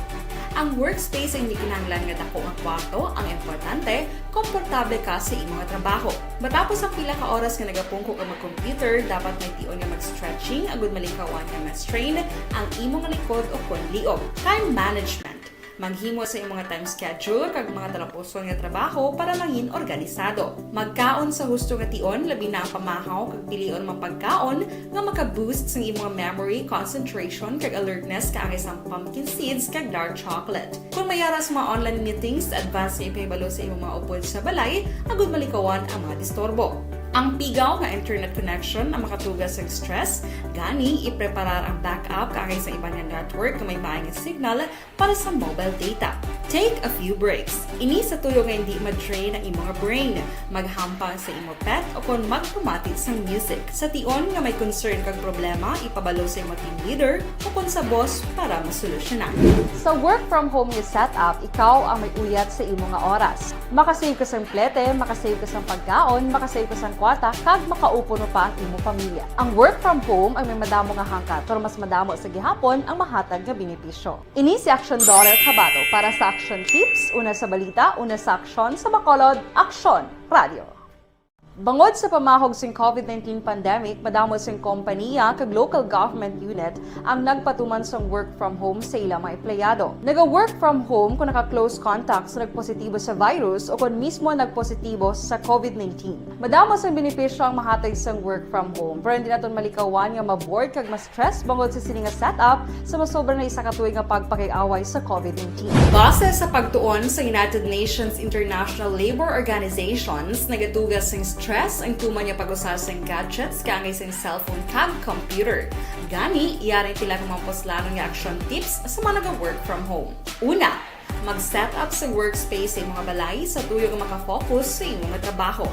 Ang workspace ay hindi kinahanglan nga dako nga kwarto. Ang importante, komportable ka sa imo nga trabaho. Matapos ang pila ka oras nga nagapungko ka mag-computer, dapat may tion nga mag-stretching agud malikawan nga ma-strain ang imo nga likod ukon liog. Time management. Maghimo sa imo nga time schedule kag mga talapuson nga trabaho para mangin organisado. Magkaon sa husto nga tion, labi na ang pamahaw kag pilion mga pagkaon nga maka-boost sang imo nga memory, concentration, kag alertness, kaangay sang pumpkin seeds kag dark chocolate. Kung may ara sa mga online meetings, advance nga ipahibalo sa imo mga upod sa balay agud malikawan ang mga disturbo. Ang pigaw nga internet connection ang makatuga sang stress, gani ipreparar ang backup kaangay sa iban nga network nga may maay nga signal para sa mobile data. Take a few breaks. Ini sa tuyo nga hindi ma-drain ang imo nga brain. Maghampang sa imo pet o kon magpamati sang music. Sa tion nga may concern kag problema, ipabalo sa imo team leader o kon sa boss para masolusyonan. Sa work from home nga setup, ikaw ang may uyat sa imo nga oras. Makasave ka sang plete, makasave ka sang pagkaon, makasave ka sang kwarta, kag makaupo pa ang imo pamilya. Ang work from home ay may madamo nga hangkat, pero mas madamo sa gihapon ang mahatag nga benepisyo. Ini si Aksyon Dollar Kabato para sa Aksyon Tips, una sa balita, una sa aksyon, sa Bacolod, Aksyon Radio. Bangod sa pamahog sing covid nineteen pandemic, madamo sing kompaniya kag local government unit ang nagpatuman sang work from home sa ila mga empleyado. Naga-work from home kung naka-close contact sa nagpositibo sa virus o kon mismo nagpositibo sa covid nineteen. Madamo sang benepisyo ang mahatag sang work from home, pero hindi naton malikawan nga ma-bored kag ma-stress bangod sa sini nga setup sa masobra na isa ka tuig nga pagpakig-away sa covid nineteen. Base sa pagtuon sa United Nations International Labour Organizations, nagatuga sing stress ang tuman nga pag-usar sing gadgets kaangay sing cellphone kag computer. Gani, yari ang pila ka mga puslanon nga action tips sa mga naga-work from home. Una, mag-set up sa workspace sa imo nga balay sa tuyo nga makafocus sa imo nga trabaho.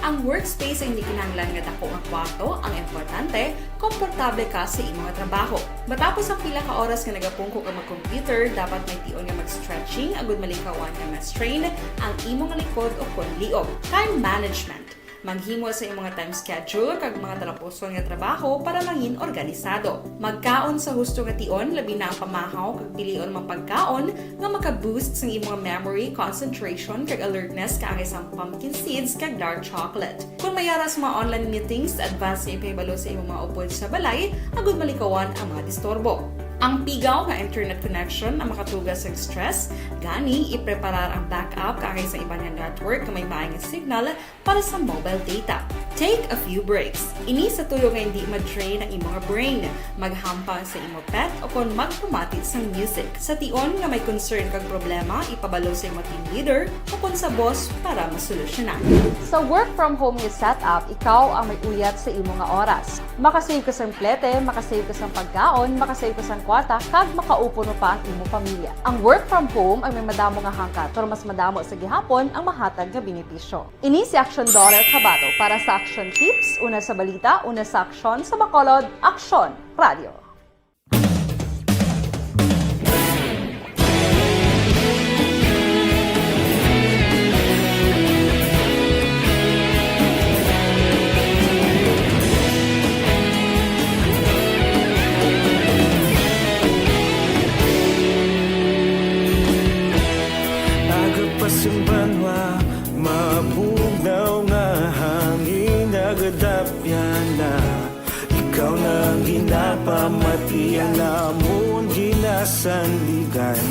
Ang workspace ay hindi kinahanglan nga dako nga kwarto, ang importante, komportable ka sa imo nga trabaho. Matapos ang pila ka oras nga nagapungko ka mag-computer, dapat may tion nga mag-stretching agud malikawan nga ma-strain ang imo nga likod o kon liog. Time management. Maghimo sa imo nga time schedule kag mga talapuson nga trabaho para mangin organisado. Magkaon sa husto nga tion, labi na ang pamahaw kag pilion mga pagkaon nga maka-boost sang imo nga memory, concentration, kag alertness kaangay sang pumpkin seeds kag dark chocolate. Kung may ara sa mga online meetings, advance nga ipahibalo sa imo mga upod sa balay agud malikawan ang mga disturbo. Ang pigaw nga internet connection ang makatuga sang stress, gani ipreparar ang backup kaangay sa iban nga network nga may maay nga signal para sa mobile data. Take a few breaks. Ini sa tuyo nga hindi ma-drain ang imo nga brain. Maghampang sa imo pet o kon magpamati sang music. Sa tion nga may concern kag problema, ipabalo sa imo team leader o kon sa boss para masolusyonan. Sa work from home nga setup, ikaw ang may uyat sa imo nga oras. Makasave ka sang plete, makasave ka sang pagkaon, makasave ka sang kwarta, kag makaupo pa ang imo pamilya. Ang work from home ay may madamo nga hangkat, pero mas madamo sa gihapon ang mahatag nga benepisyo. Ini si Action Dollar Kabato para sa Action Tips, una sa balita, una sa aksyon, sa Bacolod, Aksyon Radio. Aga pa sing banwa, mabugnaw nga hangin, nagadapyan na. Ikaw na ang ginapamati, ang amon ginasandigan.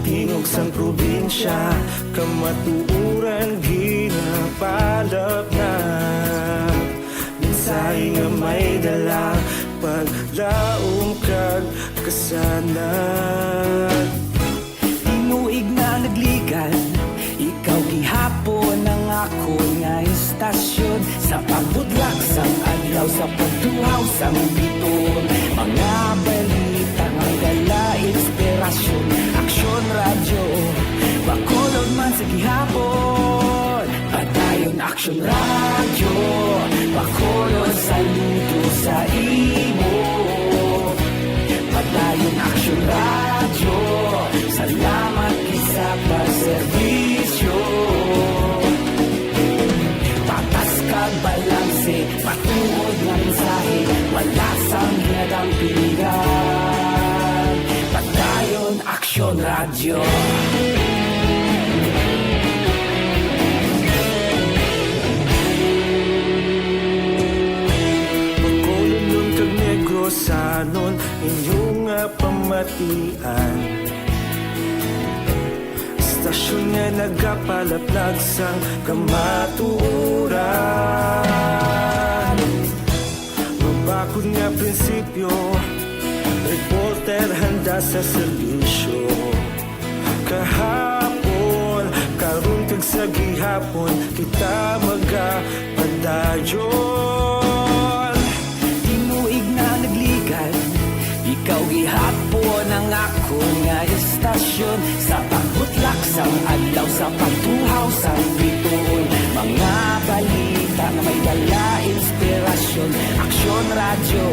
Tingog sang probinsya, kamatuoran ginapalapnap. Mensahe nga may dala, paglaom kag kasanag. Tinuig na nagligan, ikaw gihapon ang akon nga istasyon. Sa pagbudlak sang adlaw, sa pagtuhaw sang biton, mga balita may dala inspirasyon. Aksyon Radyo, Bacolod man sa gihapon. Padayon Aksyon Radyo, Bacolod, saludo sa imo. Padayon Aksyon Radyo, salamat gid sa pagserbisyo. Patas kag balanse, matuod nga mensahe, wala sang ginadampingan. Radyo. Bacolodnon kag Negrosanon, inyo nga pamatian. Istasyon nga nagapalaplag sang kamatuoran. Mabakod nga prinsipyo, reporter handa sa serbisyo. Kahapon, karon kag sa gihapon, kita magapadayon. Tinuig na nagligan, ikaw gihapon ang akon nga istasyon. Sa pagbutlak sang adlaw, sa pagtuhaw sang bituon, mga balita nga may dala inspirasyon. Aksyon Radyo,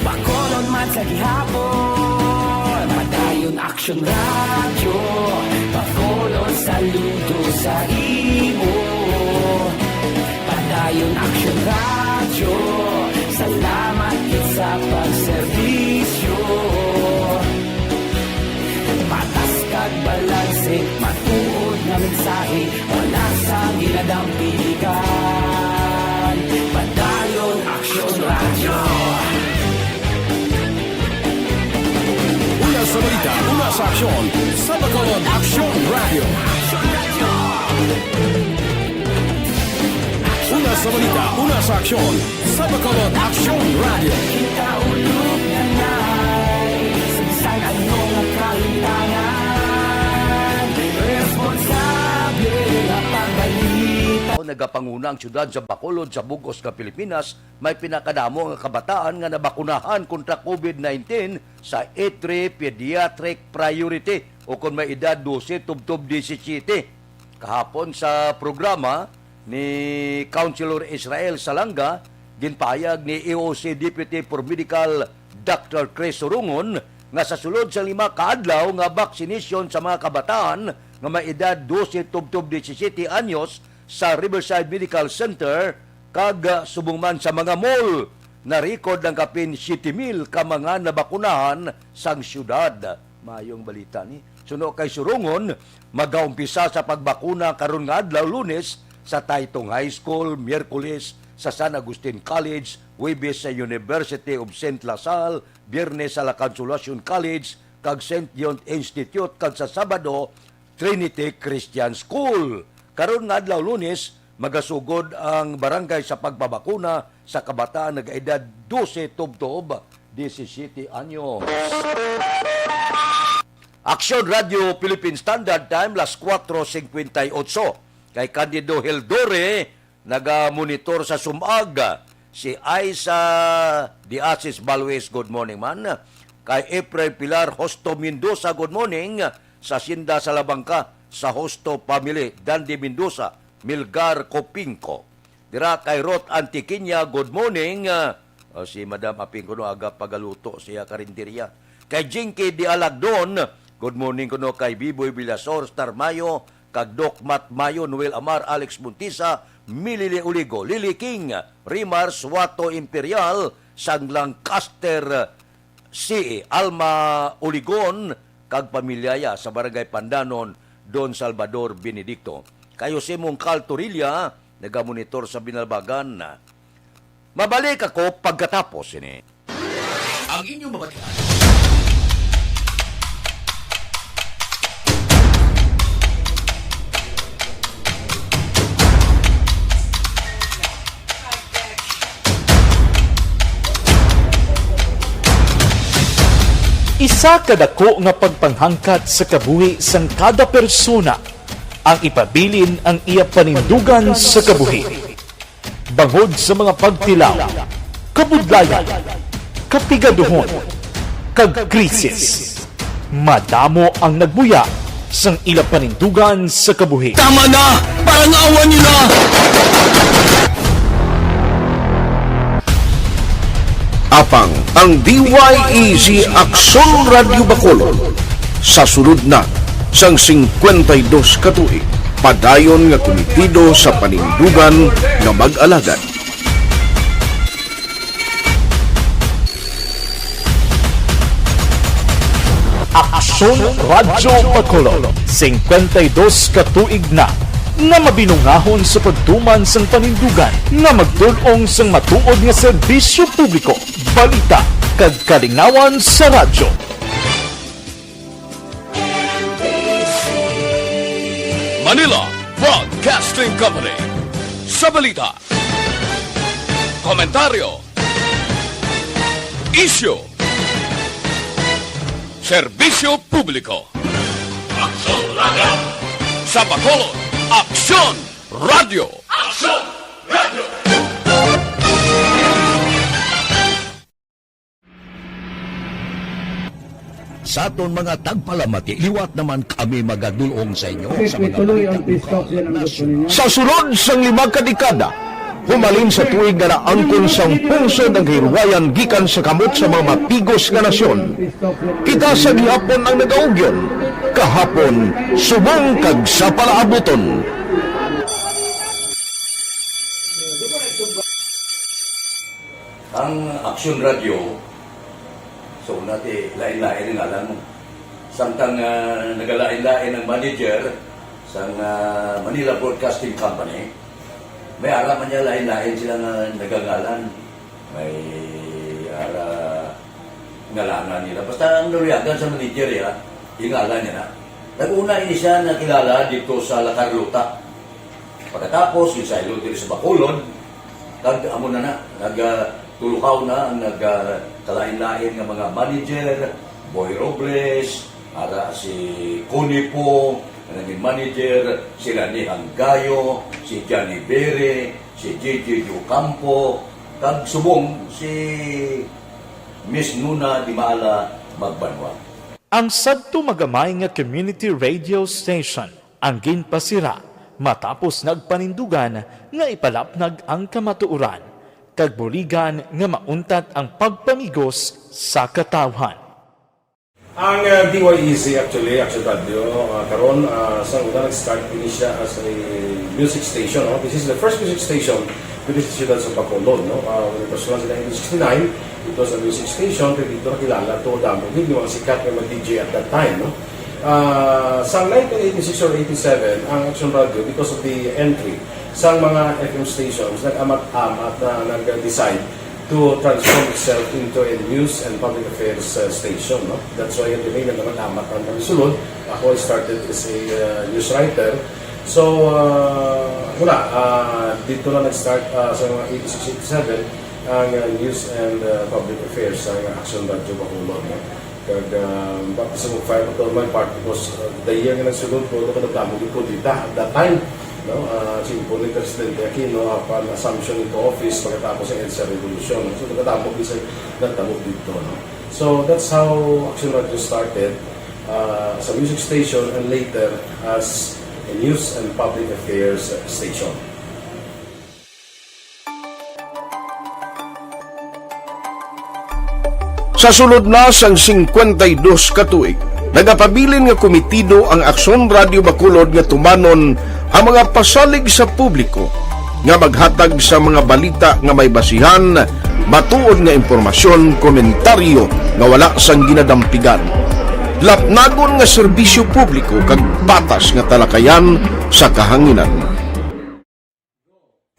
Bacolod man sa gihapon. Padayon Aksyon Radyo, Bacolod saludo sa imo. Padayon Aksyon Radyo, salamat gid sa pagserbisyo. Patas kag balanse, matuod nga mensahe, wala sang ginadampigan. Padayon Aksyon Radyo. Una sa balita, una sa aksyon, sa Bacolod Aksyon Radyo. Una sa balita, una sa aksyon, sa Bacolod Aksyon Radyo. Kita ulog na nay, sa bisan ano nga kahitangan, responsable nga pagbalita. Nagapanguna ang siyudad sa Bacolod sa bug-os nga Pilipinas, may pinakadamo nga kabataan nga nabakunahan kontra COVID nineteen sa E three Pediatric Priority, o kon may edad dose tubtob disisiyete. Kahapon sa programa ni Councilor Israel Salanga, ginpahayag ni E O C Deputy Paramedical Doctor Chris Surungon nga sa sulod sa lima ka adlaw nga vaccination sa mga kabataan nga may edad dose tubtob disisiyete anyos sa Riverside Medical Center kag, ah, subong man sa mga mall, na-record ang kapin siyete mil ka mga nabakunahan sang siyudad. Maayong balita ni. Suno kay Surungon, magaumpisa sa pagbakuna karon nga adlaw, Lunes, sa Taytong High School, Miyerkules sa San Agustin College, Huwebes sa University of Saint La Salle, Biyernes sa La Consolacion College kag Saint John Institute, kag sa Sabado, Trinity Christian School. Karon nga adlaw, Lunes, magasugod ang barangay sa pagpabakuna sa kabataan nagaedad dose tubtob disisiyete anyos. Aksyon Radyo Philippine Standard Time, las kuwatro singkwenta y otso. Kay Candido Hildore, nagamonitor sa sumag. Si Aiza de Asis Balwis, good morning man. Kay Efrain Pilar Hosto Mendoza, good morning. Sa Hacienda Salabangka, sa Hosto family, Dandy Mendoza, Milgar Copinco. Dira kay Ruth Antiquiña, good morning. Ah, o, si Madam Aping kuno aga pagaluto siya karinderya. Kay Jinky de Alagdon, good morning kuno kay Biboy Villasor, Star Mayo, kag Doc Matt Mayo, Noel Amar, Alex Montisa, Milili Uligo, Lily King, Rimar Suato Imperial, sang Lancaster City, Alma Uligon, kag pamilyaya sa Barangay Pandanon, Don Salvador Benedicto. Kay Jose Mongcal Torilla, nagamonitor sa Binalbagan. Mabalik ako pagkatapos sini. Ang inyong mabatian. Isa ka dako nga pagpanghangkat sa kabuhi sang kada persona ang ipabilin ang iya panindugan sa kabuhi. Bangod sa mga pagtilaw, kabudlayan, kapigaduhon, kag krisis, madamo ang nagbuya sang ila panindugan sa kabuhi. Tama na! Parangawan niyo na! Apang ang D Y E G Aksyon Radyo Bacolod, sa sulod na sang singkwenta y dos ka tuig, padayon nga kumitido sa panindugan nga mag-alagad. Aksyon Aksyon Radyo Bacolod, singkwenta y dos ka tuig na nga mabinungahon sa pagtuman sang panindugan nga magtul-ong sang matuod nga serbisyo publiko, balita, kag kalingawan sa radyo. Manila Broadcasting Company. Sa balita, komentaryo, isyu, serbisyo publiko. Aksyon Radyo. Sa Bacolod, Aksyon Radyo. Aksyon Radyo. Sa aton mga tagpalamati, liwat naman kami magadul-ong sa inyo sa mga balita lokal, nasyonal. Sa sulod sang lima ka dekada, humalin sa tuig nga naangkon sang pungsod ang kahilwayan gikan sa kamot sa mga mapigos nga nasyon, kita sa gihapon ang nagaugyon, kahapon, subong kag sa palaabuton. Ang Aksyon Radyo, so, nati, lain-lain ang ngalan mo. Samtang, ah, nagalain-lain ang manager sang, ah, Manila Broadcasting Company, may ara man niya lain-lain sila nga nagangalan. May ara ngalanan nila. Basta ang naluyagan sa manager, ya, yung ngalan niya na. Nag-una ini siya nakilala dito sa La Carlota. Pagkatapos, yung saylo diri sa Bacolod, kag amo na na, nag, ah, tulukaw na ang nag, ah, kalain-lain nga mga manager, Boy Robles, ara si Connie Po, nga naging manager, si Rani Hanggayo, si Johnny Bere, si J J Ocampo, kag subong si Miss Nuna Dimala Magbanwa. Ang sadto magamay nga community radio station ang ginpasira matapos nagpanindugan nga ipalapnag ang kamatuoran kag buligan nga mauntat ang pagpamigos sa katawhan. Ang, ah, D Y E Z, actually, Action Radio, ah, karon, ah, sa una nag-start ini siya as a music station, no? This is the first music station diri sa siyudad sa Bacolod, no? Ah, when it was launched in nineteen sixty-nine, it was a music station, kay dito nakilala to damo gid yung mga sikat nga mga D J at that time, no? Ah, sa nineteen eighty-six or eighty-seven, ang Action Radio, because of the entry sa mga F M stations, nag-amat-amat na nag-decide to transform itself into a news and public affairs, uh, station, no? That's why, yung name naman, Amat ang kami sulod. Ako, I started as a, uh, news writer. So, uh, wala, uh, dito na nag-start, uh, sa mga eighty-six, eighty-seven, ang, uh, news and, uh, public affairs sa Action Radio Bacolod, no? Kag, um, baptism of fire, ito my part because, uh, the year nga nagsulod ko, ito kadamo yung kudita at that time, no? Uh, si Impo ni Presidente Aquino, apan assumption into office pagkatapos ng EDSA Revolution, no? So, nagkadamo, bisan nagtabo dito, no? So, that's how Action Radio started, uh, as a music station and later as a news and public affairs station. Sa sulod na sang singkwenta y dos ka tuig, nagapabilin nga komitido ang Aksyon Radio Bacolod nga tumanon ang mga pasalig sa publiko nga maghatag sa mga balita nga may basihan, matuod nga impormasyon, komentaryo nga wala sang ginadampigan, lapnagon nga serbisyo publiko kag patas nga talakayan sa kahanginan.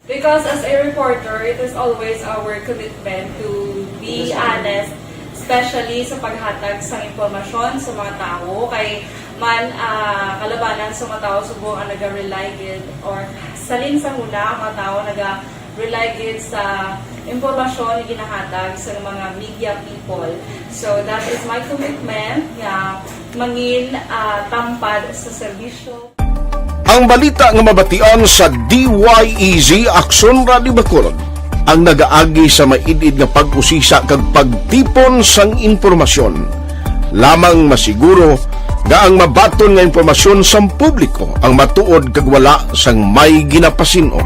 Because as a reporter, it is always our commitment to be honest, especially sa paghatag sang impormasyon sa mga tawo. Kay man, ah, kalabanan sa mga tawo subong ang naga-rely gid, or salin sa huna ang mga tawo naga-rely gid sa impormasyon nga ginahatag sa mga media people. So that is my commitment nga mangin, ah, tampad sa serbisyo. Ang balita nga mabatian sa D Y E Z Aksyon Radio Bacolod ang nagaagi sa maid-id nga pag-usisa kag pagtipon sang impormasyon. Lamang masiguro nga ang mabaton nga impormasyon sang publiko ang matuod kag wala sang may ginapasin-o.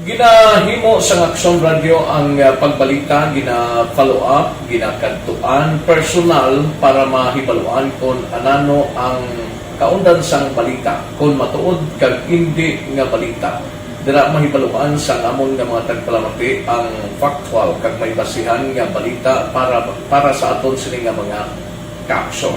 Ginahimo sang Aksyon Radio ang, ah, pagbalita, gina-follow up, ginakadtuan personal para mahibaluan kon anano ang kaundan sang balita, kon matuod kag indi nga balita. Dira mahibaluan sang amon nga mga tagpalamati ang factual kag may basihan nga balita para, para sa aton sini nga mga Caption.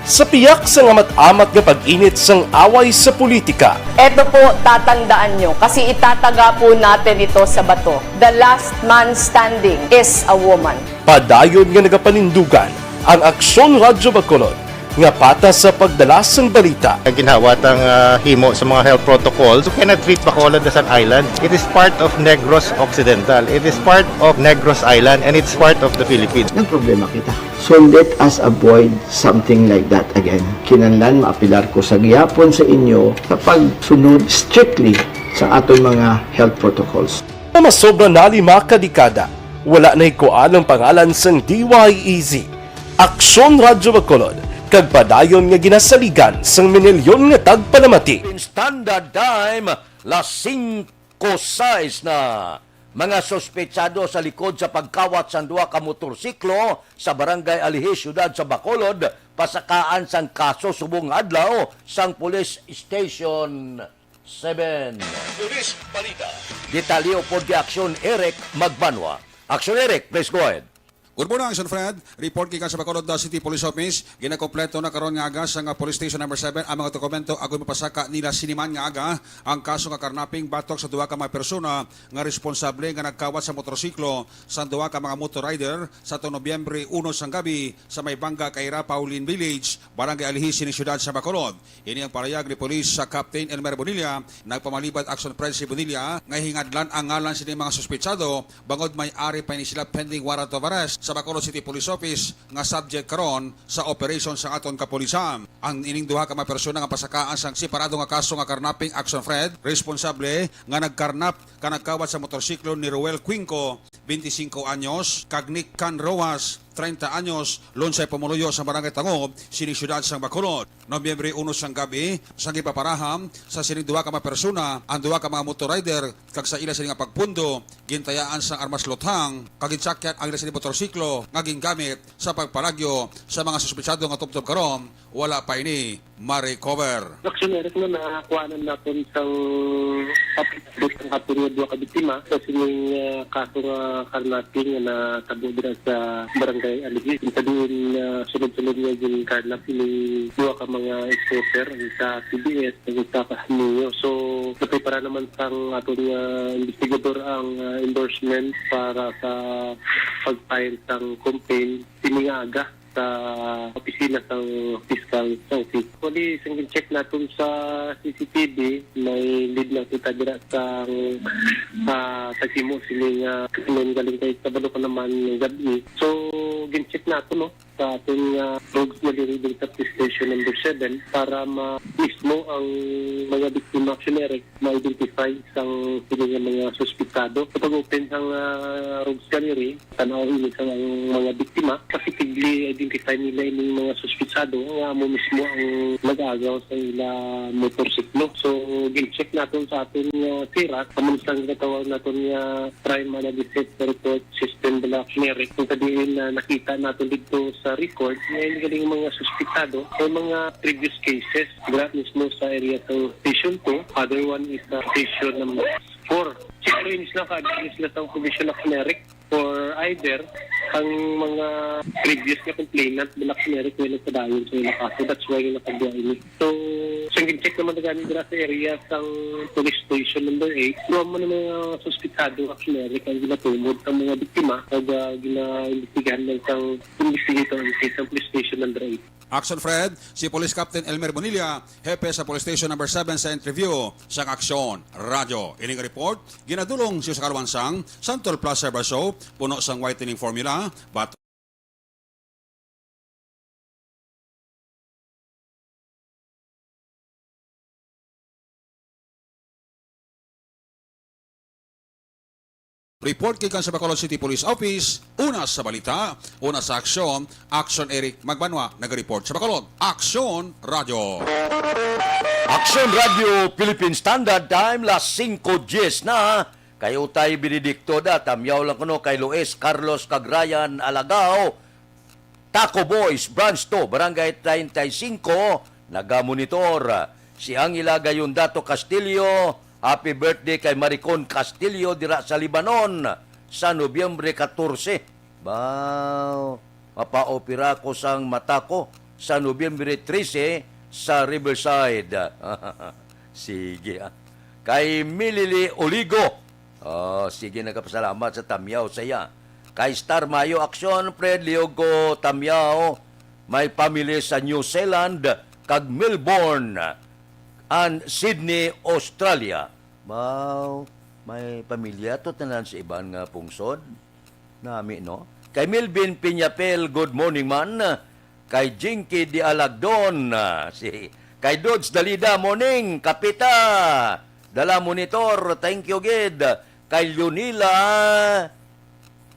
Sa piyak sang amat-amat nga pag-init sang away sa politika, Eto po, tatandaan nyo, kasi itataga po natin ito sa bato. The last man standing is a woman. Padayon nga nagapanindugan ang Aksyon Radyo Bacolod nga patas sa pagdala sang balita. Ginhawa tang, ah, himo sa mga health protocols. You cannot treat Bacolod as an island. It is part of Negros Occidental. It is part of Negros Island, and it's part of the Philippines. Nagproblema kita. So let us avoid something like that again. Kinahanglan maapelar ko sa gihapon sa inyo sa pagsunod strictly sa aton mga health protocols. Nga masobra na lima ka dekada, wala na hikuan ang pangalan sang D Y E Z, Aksyon Radyo Bacolod, kag padayon nga ginasaligan sang minilyon nga tagpalamati. Standard time, las singko sais na. Mga suspetsado sa likod sa pagkawat sang duha ka motorsiklo sa Barangay Alihi, siyudad sa Bacolod, pasakaan sang kaso subong nga adlaw sang Police Station seven. Police Balita. Detalye upod kay Aksyon Eric Magbanwa. Aksyon Eric, please go ahead. Good morning, Aksyon Fred. Report gikan sa Bacolod City Police Office. Ginakompleto na karon nga aga sa nga Police Station Number seven ang mga dokumento agod mapasaka nila sini man nga aga ang kaso nga karnaping batok sa duha ka mga persona nga responsable nga nagkawat sa motorsiklo sang duha ka mga motor rider sa atong Nobyembre uno sang gabi sa may Banga kay Rapaulin Village, Barangay Alihi, sini siyudad sa Bacolod. Ini ang parayag ni Police sa Captain Elmer Bonilla, nagpamalibad action friend si Bonilla, nga hingadlan ang ngalan sini mga suspetsado bangod may ari pa ini sila pending warrant of arrest sa Bacolod City Police Office nga subject karon sa operation sa aton kapulisan. Ang ining duha ka mga persona nga pasakaan sang separado nga kaso nga karnaping action friend, responsable nga nagkarnap ka nagkawat sa motorsiklo ni Roel Cuenco, twenty-cinco anyos, kag Nick Can Rojas, treinta anyos, lunsay pumuluyo sa Barangay Tangob, sini siyudad sang Bacolod. Nobyembre uno sang gabi, sang gipaparaham sa sining duha ka mga persona ang duha ka mga motor rider, kag sa ila sini nga pagpundo, gintayaan sang armas luthang, kag ginsakyan ang ila sini motorsiklo nga gingamit sa pagpalagyo sa mga suspetsado nga tubtob karon wala pa ini ma-recover. Action Eric, no, nakuha na naton sang affidavit ang aton nga duha ka biktima sa sining, ah, kaso nga karnaping nga natabo dira sa Barangay Alihi. Sa diin, ah, sunod-sunod nga ginkarnap ining duha ka mga scooter, ang isa T V S, ang isa ka Neo. So, naprepara naman sang aton nga investigador ang, ah, endorsement para sa pag-file sang complaint sini nga aga sa opisina sang piskal sa office. Actually, sang gin-check naton sa C C T V, may lead na kita dira sa, ah, sa himo sini nga krimen galing kay kabalo ka naman ng gabi. So, gin-check naton, no, sa aton nga rogues gallery diri sa police station number seven para ma-, mismo ang mga biktima, Action Eric, ma-identify sang sini nga mga suspetsado. Sa pag-open sang, ah, rogues gallery, tan-aw ini sang ang mga biktima, positively identify nila ining mga suspetsado nga amo mismo ang nag-agaw sa ila motorsiklo. So, gin-check naton sa aton nga sirat, amo ni sang ginatawag naton nga crime analysis report system, bala, Action Eric. Kung sa diin na nakita naton dito sa record, nga ini galing mga suspetsado, may mga previous cases dira mismo sa area sa Station two, other one is sa Station number four. Siguro yun sila, ka-address sila sa provision, Action Eric, for either ang mga previous nga complainant, bala, Action Eric, nga nagpadayon sa ilang kaso. That's why yung nakabuha ini. So, sang gin-check naman na gani dira sa area sang police station number eight, duha man ang mga suspetsado, Action Eric, ang ginatumod sa mga biktima ug, ah, gina-imbestigahan lang sang investigator ang case sang police station number eight. Action Fred, si Police Captain Elmer Bonilla, hepe sa Police Station Number seven sa interview sang Aksyon Radyo. Ining report ginadulong si Oscar Wansang, Santol Plus Server Soap, puno sang whitening formula, bat- Report gikan sa Bacolod City Police Office. Una sa balita, una sa aksyon, Action Eric Magbanwa nagareport sa Bacolod. Action Radio. Action Radio Philippine Standard Time, las singko diyes na. Kay Utay Benedicto da, tamyaw lang kuno kay Luis Carlos kag Ryan Alagao. Taco Boys, Branch two, Barangay treinta y cinco, nagamonitor. Si Angela Gayondato Castillo, happy birthday kay Maricon Castillo dira sa Libanon sa Nobyembre katorse. Baw, mapaopera ko sang mata ko sa Nobyembre trese sa Riverside. Sige, ah. Kay Milili Oligo. Oh, sige, nagapasalamat sa tamyaw sa iya. Kay Star Mayo Action, Fred Liogo Tamyaw, may family sa New Zealand kag Melbourne and Sydney, Australia. Wow, may pamilya to tanan sa iban nga pungsod. Nami, no? Kay Melvin Piñapel, good morning man. Kay Jinky Di Alagdon, ah, si, kay Dods Dalida, morning, Kapita. Dala Monitor, thank you, gid. Kay Lunila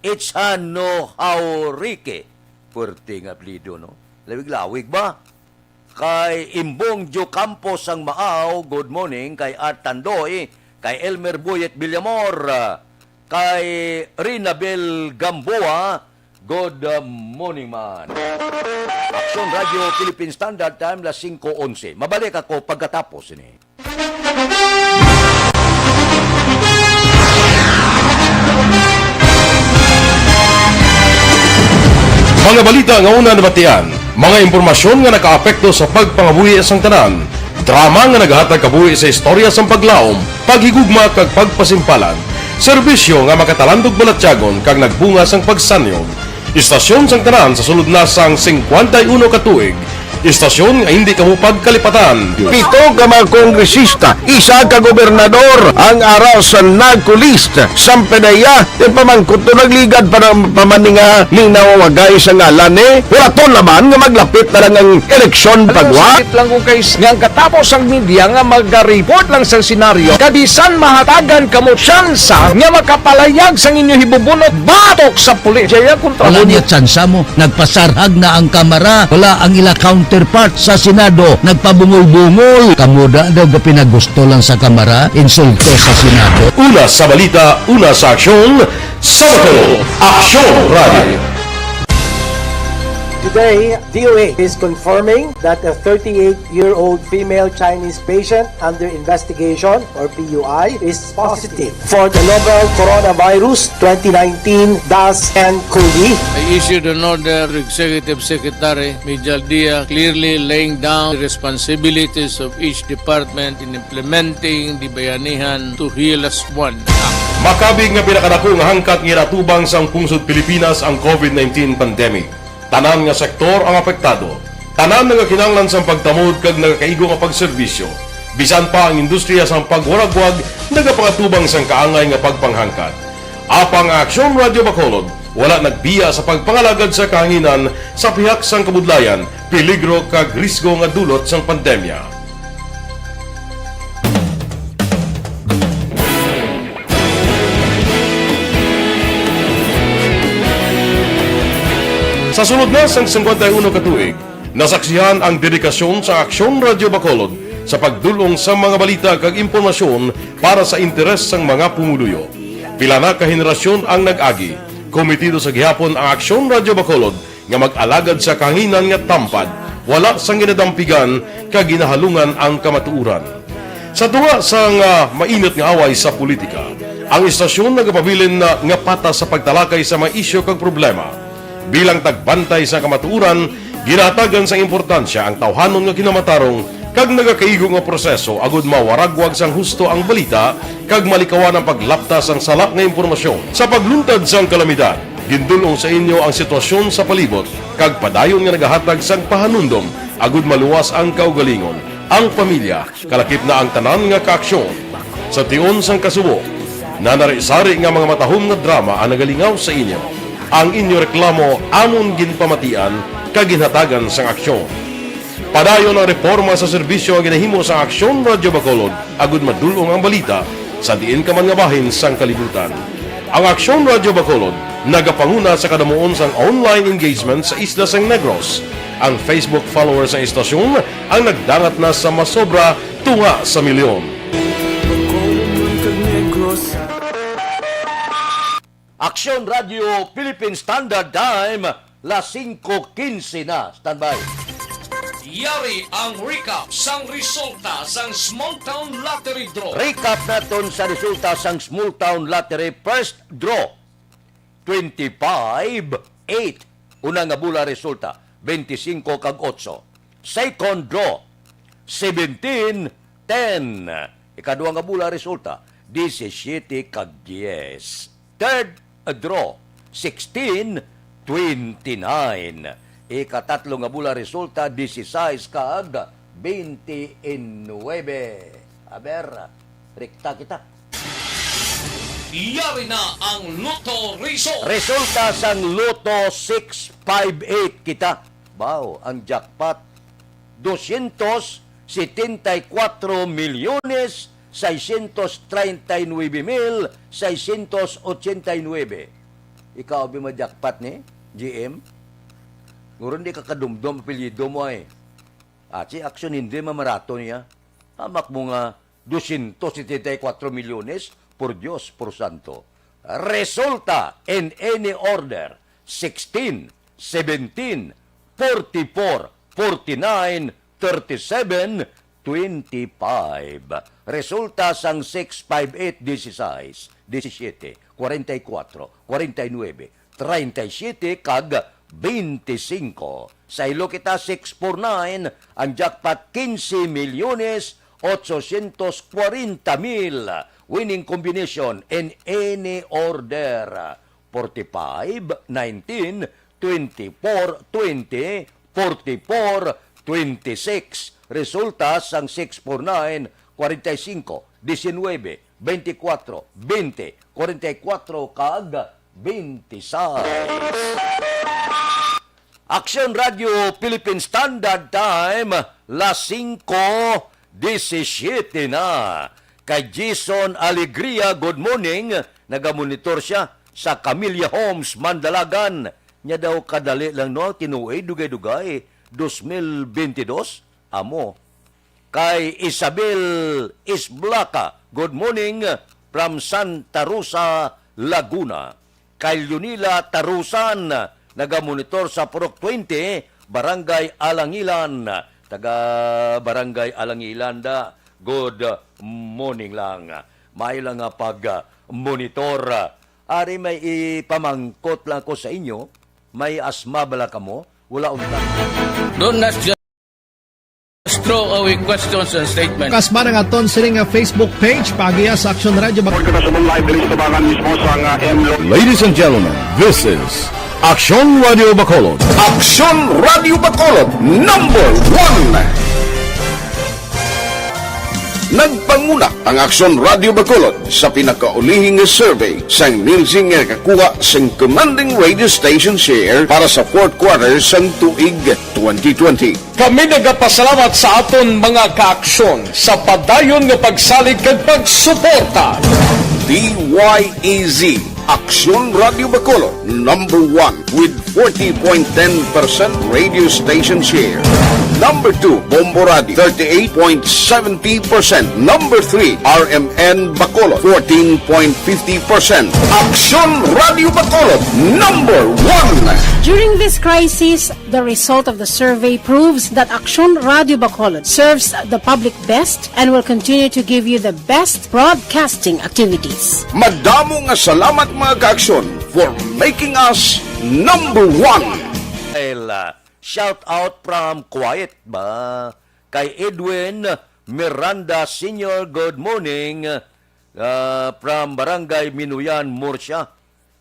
Ichano Haurike. Puwerte nga apelyido, no? Lawig-lawig ba? Kay Imbong Joe Campos sang Maaw, good morning. Kay Art Tandoy, kay Elmer Boyet Villamor, kay Rinabel Gamboa, good morning man. Aksyon Radio Philippine Standard Time, las singko onse. Mabalik ako pagkatapos ini. Mga balita nga una nabatian, mga impormasyon nga nakaapekto sa pagpangabuhi sang tanan, drama nga nagahatag kabuhi sa istorya sang paglaom, paghigugma kag pagpasimpalan, serbisyo nga makatalandog balatyagon kag nagbunga sang pagsanyog. Istasyon sang tanan sa sulod na sang singkwenta y uno ka tuig. Istasyon nga hindi kamo pagkalipatan. Pito ka mga kongresista, isa ka gobernador ang ara sa NAGCO list. Sampanaya, yung pamangkot to nagligad pa ng pamaninga ning nawawagay sa ngalan ni. Wala to naman nga maglapit na lang ang eleksyon pagwa. Sakit lang kung kay nga ang katapos ang media nga maga-report lang sa senaryo, kabisan mahatagan kamo tsansa nga makapalayag sang inyo hibubunot batok sa pulis. Jaya kontra Wala mo niya tsansa mo. Nagpasarhag na ang Kamara. Wala ang ila counterpart sa Senado. Nagpabungol-bungol. Kamo da daw gapinagusto lang sa Kamara. Insulto sa Senado. Una sa balita, una sa aksyon, sa Bacolod, Aksyon Radio. Today, D O A is confirming that a thirty-eight-year-old female Chinese patient under investigation, or P U I, is positive for the novel coronavirus twenty nineteen dash ten COVID. I issued an order to Executive Secretary Mijal Dia, clearly laying down the responsibilities of each department in implementing the Bayanihan to Heal As One Act. Makabig nga pinakadako nga hangkat nga ginatubang sang pungsod Pilipinas ang COVID nineteen pandemic. Tanan nga sektor ang apektado. Tanan nga kinahanglan sang pagtamod kag nagakaigo nga pagserbisyo. Bisan pa ang industriya sang pagwaragwag nagapangatubang sang kaangay nga pagpanghangkat. Apang ang Aksyon Radio Bacolod wala nagbiya sa pagpangalagad sa kahanginan sa pihak sang kabudlayan, peligro kag risgo nga dulot sang pandemya. Sa sulod na sang singkwenta y uno ka tuig, nasaksihan ang dedikasyon sa Aksyon Radio Bacolod sa pagdul-ong sa mga balita kag impormasyon para sa interes sang mga pumuluyo. Pila na ka henerasyon ang nag-agi. Kometido sa gihapon ang Aksyon Radio Bacolod nga mag-alagad sa kahanginan nga tampad, wala sang ginadampigan kag ginahalungan ang kamatuoran. Sa tunga sang, ah, mainit nga away sa politika, ang istasyon nagapabilin na nga patas sa pagtalakay sa mga isyu kag problema. Bilang tagbantay sa kamatuoran, ginahatagan sang importansya ang tawhanon nga kinamatarong kag nagakaigo nga proseso agud mawaragwag sang husto ang balita kag malikawan ang paglapta sang sala nga impormasyon. Sa pagluntad sang kalamidad, gindul-ong sa inyo ang sitwasyon sa palibot kag padayon nga nagahatag sang pahanumdom agud maluwas ang kaugalingon, ang pamilya, kalakip na ang tanan nga kaaksyon. Sa tion sang kasubo, nanari-sari nga mga matahom nga drama ang nagalingaw sa inyo. Ang inyo reklamo amon ginpamatian kag ginhatagan sang aksyon. Padayon ang reporma sa serbisyo nga ginahimo sang Aksyon Radio Bacolod agud madul-ong ang balita sa diin ka man nga bahin sang kalibutan. Ang Aksyon Radio Bacolod nagapanguna sa kadamuon sang online engagement sa isla sang Negros. Ang Facebook followers sang istasyon ang nagdangat na sa masobra tunga sa milyon. Aksyon Radio Philippine Standard Time, las singko quince na. Standby. Yari ang recap sang resulta sang Small Town Lottery Draw. Recap naton sa resulta sang Small Town Lottery First Draw. twenty-five eight. Una nga bola resulta, twenty-cinco kag otso. Second draw, seventeen ten. Ikadua nga bola resulta, disisiete kag diyes. Third draw, sixteen twenty-nine. Ikatatlo nga bola resulta, disisais kag twenty-nine. Aber, rekta kita. Yari na ang Lotto Result. Resulta sang Lotto six five eight kita. Baw, ang jackpot, dosyentos setenta y kuatro milyones seiscientos treinta y nueve mil seiscientos ochenta y nueve. Ikaw, abi, ma-jackpot ni, G M? Nguro di ka kadumdom apelyido mo ay. At si Action hindi mamarato niya. Hamak mo nga dosyentos setenta y kuatro milyones, por Dios, por santo. Resulta in any order, sixteen, seventeen, forty-four, forty-nine, thirty-seven, twenty-five. Resulta sang six five eight, dieciséis, diecisiete, cuarenta y cuatro, cuarenta y nueve, treinta y siete kag veinticinco. Saylo kita, six four nine, ang jackpot, quince milyones ochocientos cuarenta mil. Winning combination in any order, forty-five, nineteen, twenty-four, twenty, forty-four, twenty-six. Resulta sang six four nine, cuarenta y cinco, diecinueve, veinticuatro, veinte, cuarenta y cuatro kag veintiséis. Action Radio Philippine Standard Time, las singko disisiete na. Kay Jason Alegria, good morning. Nagamonitor siya sa Camilla Homes, Mandalagan. Nya daw kadali lang, no, tinuoy, dugay-dugay, dos mil bentidós, amo. Kay Isabel Isblaca, good morning from Santa Rosa, Laguna. Kay Leonila Tarusan, nagamonitor sa Purok twenty, Barangay Alangilan. Taga Barangay Alangilan da, good morning lang. Maayo lang nga pag-monitor. Ari, may ipamangkot lang ko sa inyo, may asma bala kamo? Wala unta. Don't ask just throw away questions and statements. Kasma nga aton sini nga Facebook page, paagiha sa Action Radio Bacolod. Report kita sa live diri sa tubangan mismo sa nga M Lo- Ladies and gentlemen, this is Action Radio Bacolod. Action Radio Bacolod, number one. Nagpanguna ang Action Radio Bacolod sa pinakaulihi nga survey sang Nielsen nga nakakuha sang commanding radio station share para sa fourth quarter sang tuig twenty twenty. Kami nagapasalamat sa aton mga kaaksyon sa padayon nga pagsalig kag pagsuporta. D Y E Z, Aksyon Radio Bacolod, number one with forty point ten percent radio station share. Number two, Bombo Radio, thirty-eight point seventy percent. Number three, R M N Bacolod, fourteen point fifty percent. Aksyon Radio Bacolod, number one. During this crisis, the result of the survey proves that Aksyon Radio Bacolod serves the public best and will continue to give you the best broadcasting activities. Madamo nga salamat, mga kaaksyon, for making us number one. Well, uh, shout out from Kuwait ba? Kay Edwin Miranda Senior, good morning. Uh, from Barangay Minuyan, Murcia.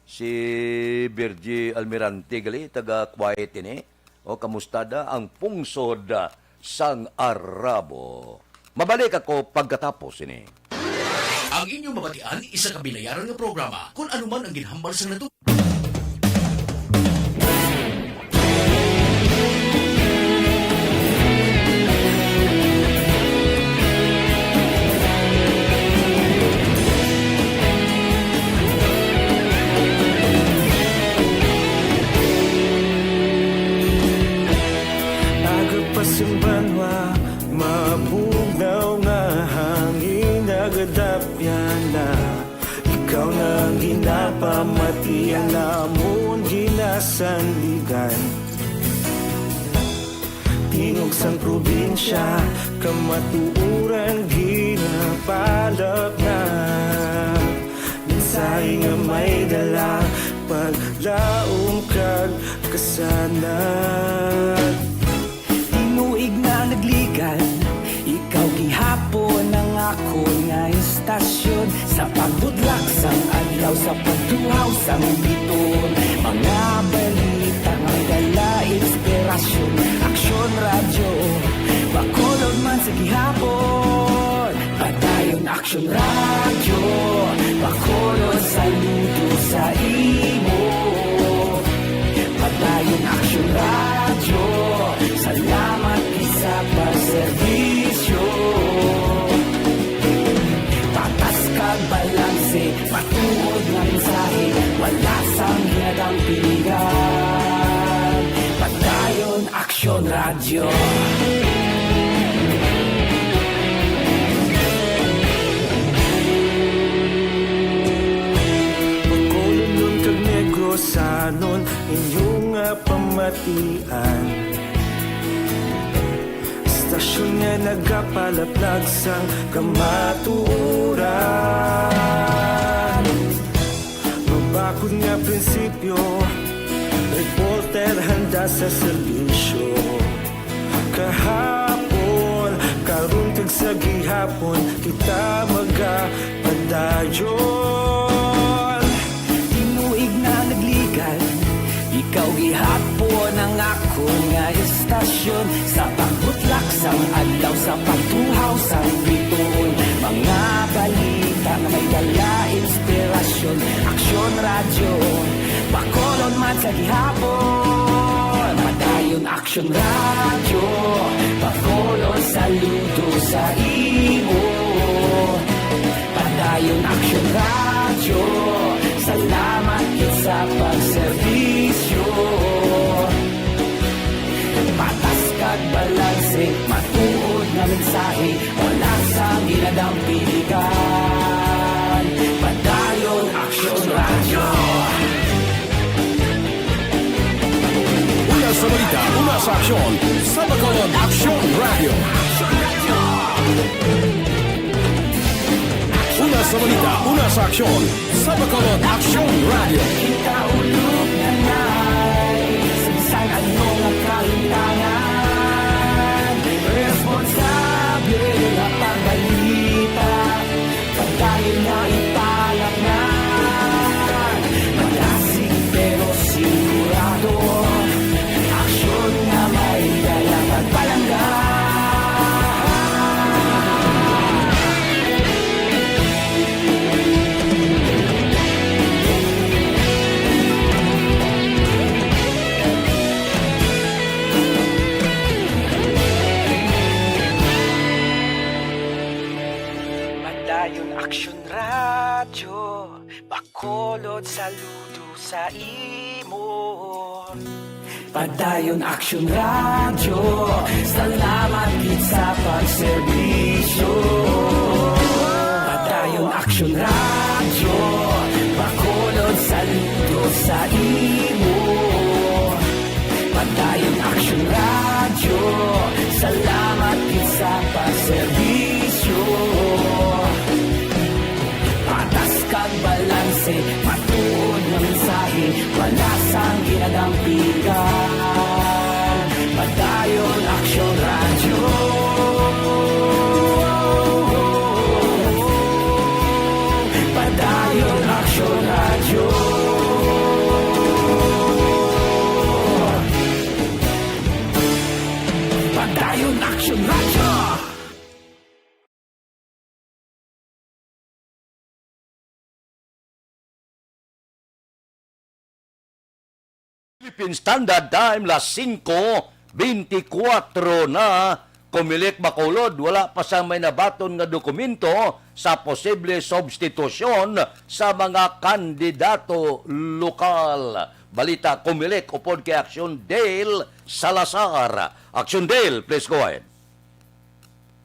Si Virgie Almirante gali, taga Kuwait ini. O, kamusta da ang pungsod, ah, sang Arabo? Mabalik ako pagkatapos ini. Ang inyong mabatian, isa ka binayaran nga programa. Kung ano man ang ginhambal sang natu- Aga pa sing banwa, mabugnaw nga hangin, nagadapyan na. Ikaw na ang ginapamati, ang amon ginasandigan. Tingog sang probinsya, kamatuoran ginapalapna. Mensahe nga may dala, Paglaom kag kasanag. Tinuig na nagligan, ikaw gihapon ang akon nga istasyon. Sa pagbudlak sang adlaw, sa pagtuhaw sang biton, mga balita nga may dala inspirasyon. Aksyon Radyo, Bacolod man sa gihapon. Padayon Aksyon Radyo, Bacolod, saludo sa imo. Padayon Aksyon Radyo, salamat gid sa pagserbisyo. Patas kag balanse, matuod nga mensahe, wala sang ginadampigan. Padayon Aksyon Radyo. Bacolodnon kag Negrosanon, inyo nga pamatian. Istasyon nga nagapalaplag sang kamatuoran. Mabakod nga prinsipyo, reporter handa sa serbisyo. Kahapon, karon kag sa gihapon, kita magapadayon. Tinuig na nagligan, ikaw gihapon ang akon nga istasyon. Sa pagbutlak sang adlaw, sa pagtuhaw sang bituon, mga balita nga may dala inspirasyon. Aksyon Radyo, Bacolod man sa gihapon. Padayon Aksyon Radyo, Bacolod, saludo sa imo. Padayon Aksyon Radyo, salamat gid sa pagserbisyo. Patas kag balanse, matuod nga mensahe, wala sang ginadampigan. Padayon Aksyon Radyo. Una sa balita, una sa aksyon, sa Bacolod Aksyon Radyo. Una sa balita, una sa aksyon, sa Bacolod Aksyon Radyo. Kita ulog na nai sa bisan ano nga kahintangan. Responsable nga pagbalita, padayon nga ipalapnan. Madasig pero sigurado, aksyon nga may dala pagpalangga. Padayon Aksyon Radyo, Bacolod, saludo sa imo. Padayon Aksyon Radyo, salamat gid sa pagserbisyo. Padayon Aksyon Radyo, Bacolod, saludo sa imo. Padayon Aksyon Radyo, salamat gid sa pagserbisyo. Patas kag balanse, matuod nga mensahe, wala sang ginadampigan. Padayon Aksyon Radyo. Padayon Aksyon Radyo. Padayon Aksyon Radyo. Philippine Standard Time, las singko beintikwatro na. Comelec Bacolod, wala pa sang may nabaton nga dokumento sa posible substitusyon sa mga kandidato lokal. Balita Comelec upod kay Action Dale Salazar. Action Dale, please go ahead.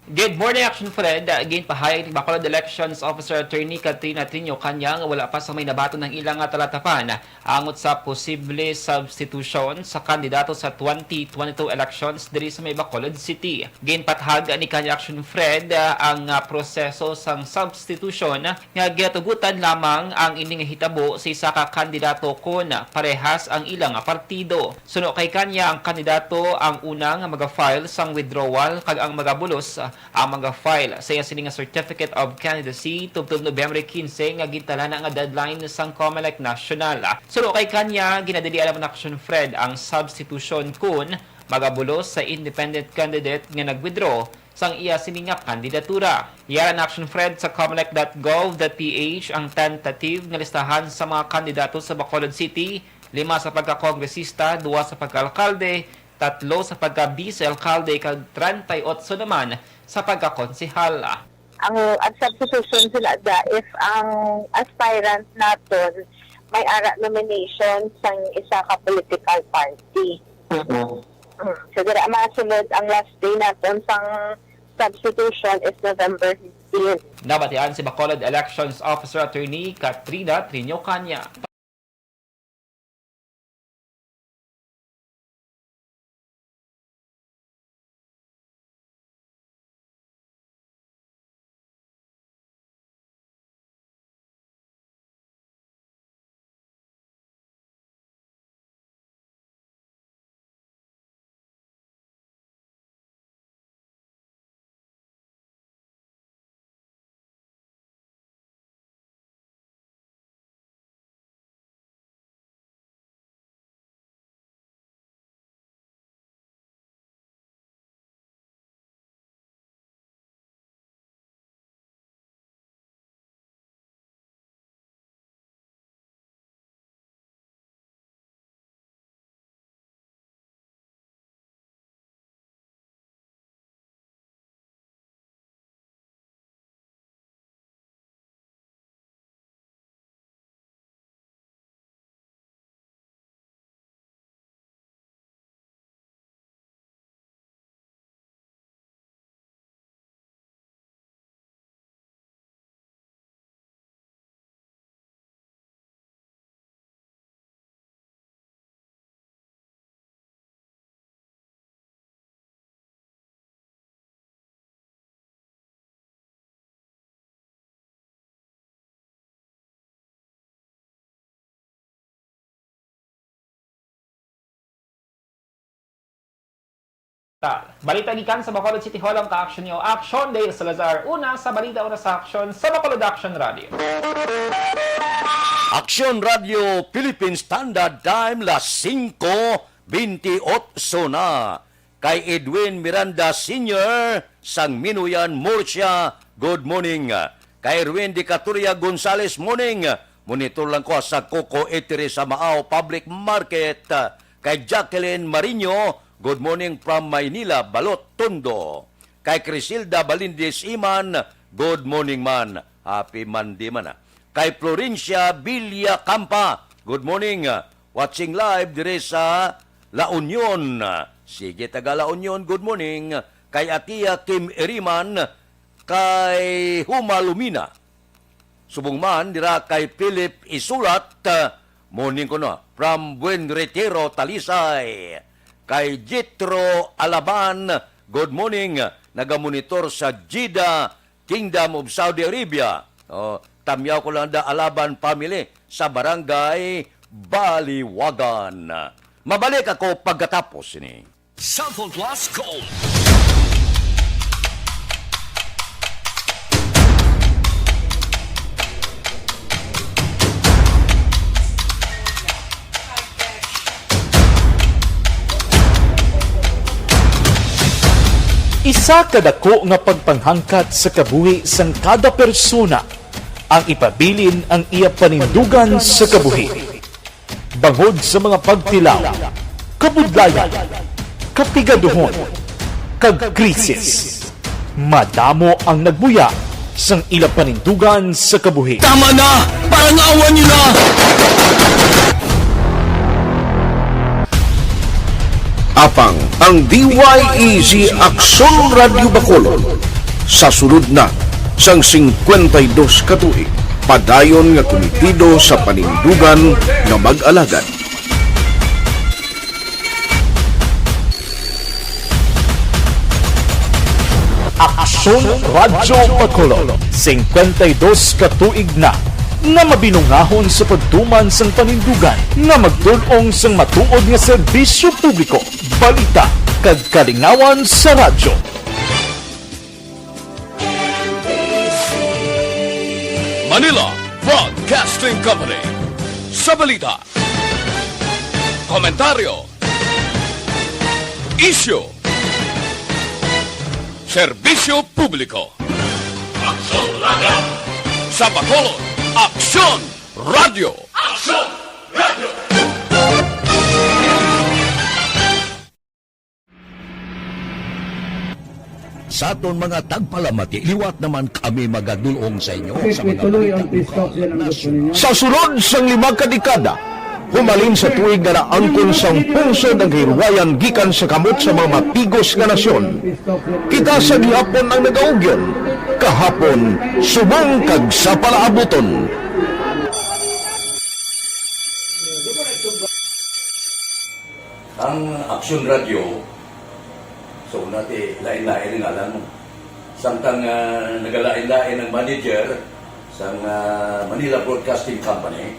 Good morning, Action Fred. Ginpahayag ni Bacolod Elections Officer Attorney Katrina Trinio Caña nga wala pa sa may nabaton ang ilang nga talatapan angot sa posible substitution sa kandidato sa twenty twenty-two elections diri sa may Bacolod City. Ginpatahag ni Caña, Action Fred, ang, ah, proseso sang substitution nga ginatugutan lamang ang ini nga hitabo sa isa ka kandidato kon parehas ang ila nga partido. Suno kay Caña, ang kandidato ang una nga maga-file sang withdrawal kag ang magabulos ang maga-file sa iya sini nga Certificate of Candidacy tubtob Nobyembre quince nga gintalana nga deadline sang Comelec National. Suno kay Caña, ginadilian naman, Action Fred, ang substitution kon magabulos sa independent candidate nga nag-withdraw sang iya sini nga kandidatura. Yara na, Action Fred, sa comelec dot gov dot ph ang tentative nga listahan sa mga kandidato sa Bacolod City, lima sa pagkakongresista, duwa sa pagkaalkalde, tatlo sa pagka-vice-alkalde, kag treinta y ocho naman sa pagkakonsehal. Ang, ang substitution sila da if ang aspirant naton may ara nomination sang isa ka political party. Mm. So, dira masunod ang last day naton sang substitution is November fifteen. Nabatian si Bacolod Elections Officer Attorney Katrina Trinio Caña. Ta, balita gikan sa Bacolod City Hall ang ka-action niyo. Action, Dale Salazar. Una sa balita, una sa action sa Bacolod Action Radio. Action Radio Philippine Standard Time, las singko bentiocho na. Kay Edwin Miranda Senior sang Minuyan, Murcia, good morning. Kay Erwin Dicatoria Gonzales, morning. Monitor lang ko sa Coco Eatery sa Maao Public Market. Kay Jacqueline Mariño, good morning from Maynila, Balot, Tondo. Kay Crisilda Balindis Iman, good morning man. Happy Monday man, ah. Kay Florencia Villacampa, good morning. Watching live dire sa La Union. Sige, taga La Union, good morning. Kay Atia Kim Eriman, kay Huma Lumina. Subong man dira kay Philip Isulat, ah, morning kuno, from Buen Retiro, Talisay. Kay Jethro Alaban, good morning, nagamonitor sa Jeddah, Kingdom of Saudi Arabia. Oh, tamyaw ko lang da Alaban family sa Barangay Baliwagan. Mabalik ako pagkatapos ini. Cellphone Plus Gold. Isa ka dako nga pagpanghangkat sa kabuhi sang kada persona ang ipabilin ang iya panindugan sa kabuhi. Bangod sa mga pagtilaw, kabudlayan, kapigaduhon, kag krisis, madamo ang nagbuya sang ila panindugan sa kabuhi. Tama na! Parang awan niyo na! Apang ang D Y E G Aksyon Radyo Bacolod Sa sulod na sang singkwenta y dos ka tuig, padayon nga kumitido sa panindugan nga mag-alagad. Aksyon Radyo Bacolod, singkwenta y dos ka tuig na nga mabinungahon sa pagtuman sang panindugan nga magtul-ong sang matuod nga serbisyo publiko, balita, kag kalingawan sa radyo. Manila Broadcasting Company. Sa balita, komentaryo, isyu, serbisyo publiko. Aksyon Radyo. Sa Bacolod, Aksyon Radyo. Aksyon Radyo. Sa aton mga tagpalamati, liwat naman kami magadul-ong sa inyo sa mga balita lokal, nasyonal. Sa sulod sang lima ka dekada, humalin sa tuig nga naangkon sang pungsod ang kahilwayan gikan sa kamot sa mga mapigos nga nasyon, kita sa gihapon ang nagaugyon, kahapon, subong kag sa palaabuton. Ang Aksyon Radyo, so, una ti, lain-lain ang ngalan mo. Samtang, ah, nagalain-lain ang manager sang, ah, Manila Broadcasting Company,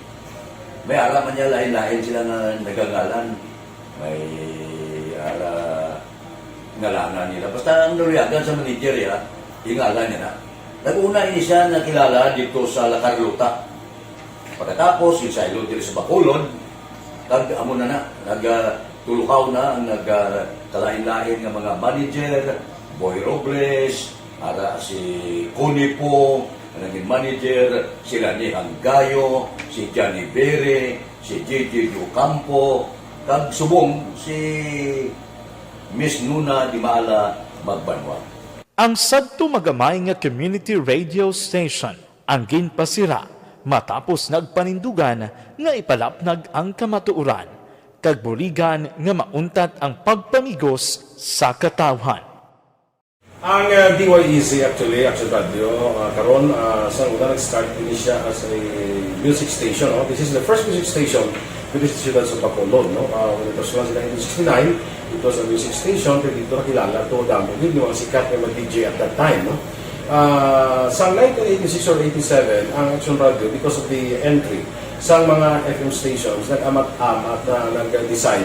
may ara man niya lain-lain sila nga nagangalan. May ara ngalanan nila. Basta ang naluyagan sa manager, ya, yung ngalan niya na. Nag-una ini siya nakilala dito sa La Carlota. Pagkatapos, yung saylo diri sa Bacolod, kag amo na na, nag, ah, tulukaw na ang nag, ah, kalain-lain nga mga manager, Boy Robles, ara si Connie Po, ang naging manager, si Rani Hanggayo, si Johnny Bere, si J J Ocampo, kag subong si Miss Nuna Dimala Magbanwa. Ang sadto magamay nga community radio station ang ginpasira matapos nagpanindugan nga ipalapnag ang kamatuoran kag buligan nga mauntat ang pagpamigos sa katawhan. Ang, uh, D Y E C actually, Action Radio, uh, karon, uh, sa una nag-start ini siya as a music station, no? This is the first music station dito sa siyudad sa Bacolod, no? Uh, when it was launched in nineteen sixty-nine, it was a music station, pero dito nakilala to, damo gid yung mga sikat nga mga D J at that time, no? Ah, sa nineteen eighty-six or eighty-seven, ang Action Radio, because of the entry sa mga F M stations, nag-amat-amat na nag-decide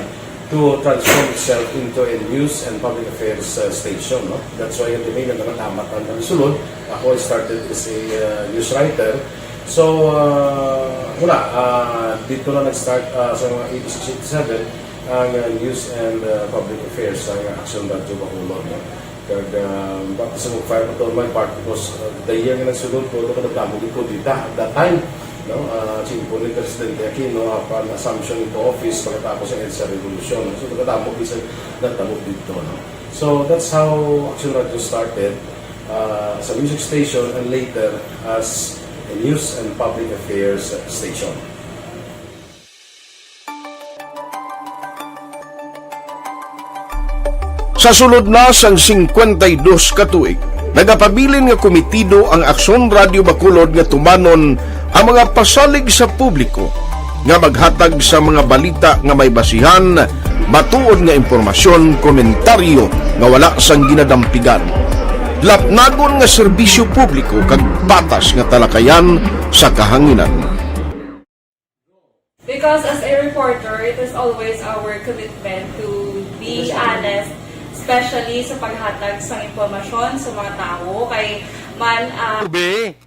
to transform itself into a news and public affairs, uh, station, no? That's why the name nag-amat-amat ang sulod. Ako, I started as a, uh, news writer. So, uh, wala, uh, dito na nag-start, uh, sa mga eighty-six, eighty-seven, ang, uh, news and, uh, public affairs sa Action Radio Bacolod, no? Kag, ah, baptism of fire pa to on my part because, ah, the year nga nagsunod ko, ito kadamo gid ko dita at that time, no? Ah, si Impo ni Presidente Aquino, apan assumption into office pagkatapos sa EDSA Revolution. So, kadamo gid sa natabo dito, no? So, that's how Action Radio started, ah, as a music station and later as a news and public affairs station. Sa sulod na sang singkwenta y dos ka tuig, nagapabilin nga kumitido ang Aksyon Radio Bacolod nga tumanon ang mga pasalig sa publiko nga maghatag sa mga balita nga may basihan, matuod nga impormasyon, komentaryo nga wala sang ginadampigan, lapnagon nga serbisyo publiko kag patas nga talakayan sa kahanginan. Because as a reporter, it is always our commitment to be honest, especially sa paghatag sang impormasyon sa mga tawo. Kay man, ah, Be,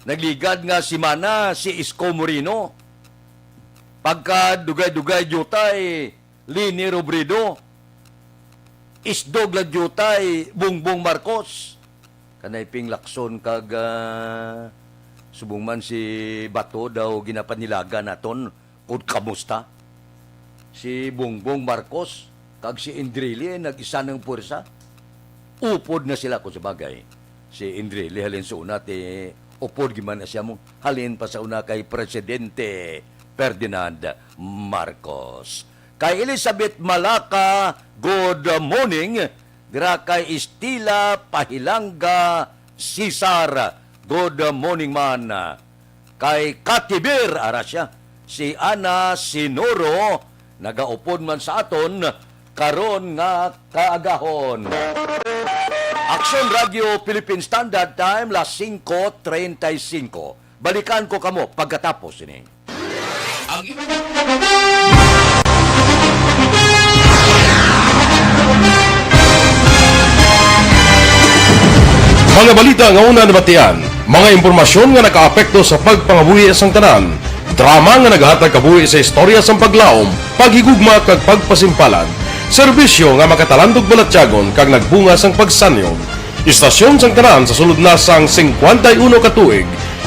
nagligad nga semana si Isko Moreno. Pagka dugay-dugay diutay, Leni Robredo. Isdog lang diutay, Bongbong Marcos. Kanay Ping Lacson kag, ah, subong man si Bato daw ginapanilagan naton kung kamusta. Si Bongbong Marcos kag si Enrile nag-isa ng puwersa. Upod na sila kung sa bagay. Si Enrile halin sa una ti upod gid man na siya mo. Halin pa sa una kay Presidente Ferdinand Marcos. Kay Elizabeth Malaka, good morning. Dira kay Estila Pahilanga Cesar. Good morning man. Kay Katibir, ara siya, si Ana Sinoro, nagaupod man sa aton karon nga kaagahon. Aksyon Radio Philippine Standard Time, las singko treinta y cinco. Balikan ko kamo pagkatapos ini. Ang iba Mga balita nga una nabatian, mga impormasyon nga nakaapekto sa pagpangabuhi sang tanan, drama nga naghatag kabuhi sa istorya sang paglaom, paghigugma kag pagpasimpalan, serbisyo nga makatalandog balatyagon kag nagbunga sang pagsanyog. Istasyon sang tanan sa sulod na sang singkwenta y uno ka tuig.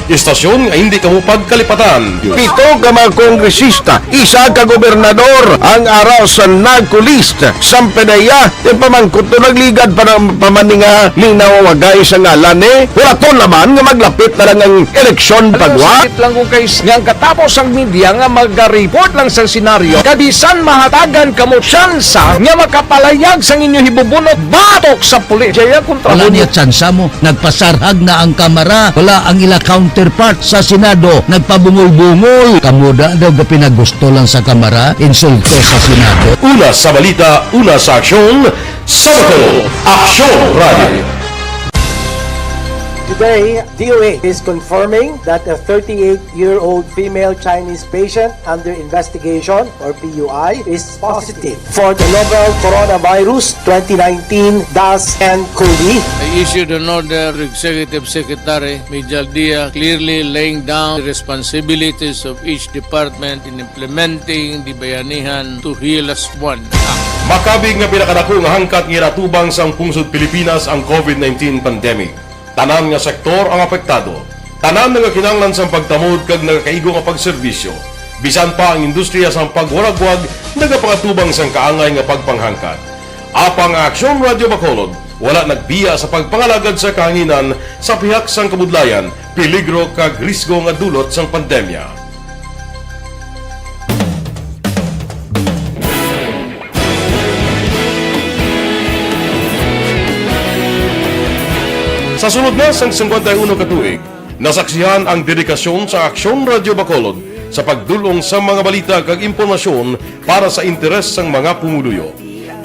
Istasyon nga hindi kamo pagkalipatan. Pito ka mga kongresista, isa ka gobernador ang ara sa NAGCO list. Sang PDEA, ti pamangkot to nagligad pa ng pamaninga ni nawawagay sa ngalan ni. Wala to naman nga maglapit na lang ang eleksyon pagwa. Sakit lang kung kay nga ang katapos ang media nga magariport lang sa senaryo. Kabisan mahatagan kamo tsansa nga makapalayag sang inyo hibubunot batok sa pulis. Jaya kontra Wala mo niya tsansa mo. Nagpasarhag na ang kamara. Wala ang ila counterpart sa Senado. Nagpabungol-bungol. Kamo da daw gapinagusto lang sa kamara. Insulto sa Senado. Una sa balita, una sa aksyon, sa Bacolod, Aksyon Radio. Today, D O A is confirming that a thirty-eight-year-old female Chinese patient under investigation, or P U I, is positive for the novel coronavirus twenty nineteen dash N COVID. I issued an order to Executive Secretary Mijal Dia, clearly laying down the responsibilities of each department in implementing the Bayanihan to Heal As One Act. Makabig nga pinakadako nga hangkat nga ginatubang sang pungsod Pilipinas ang COVID nineteen pandemic. Tanan nga sektor ang apektado. Tanan nga kinahanglan sang pagtamod kag nagakaigo nga pagserbisyo. Bisan pa ang industriya sang pagwaragwag nagapangatubang sang kaangay nga pagpanghangkat. Apang ang Aksyon Radio Bacolod wala nagbiya sa pagpangalagad sa kahanginan sa pihak sang kabudlayan, peligro kag risgo nga dulot sang pandemya. Sa sulod na sang singkwenta y uno ka tuig, nasaksihan ang dedikasyon sa Aksyon Radio Bacolod sa pagdul-ong sa mga balita kag impormasyon para sa interes sang mga pumuluyo.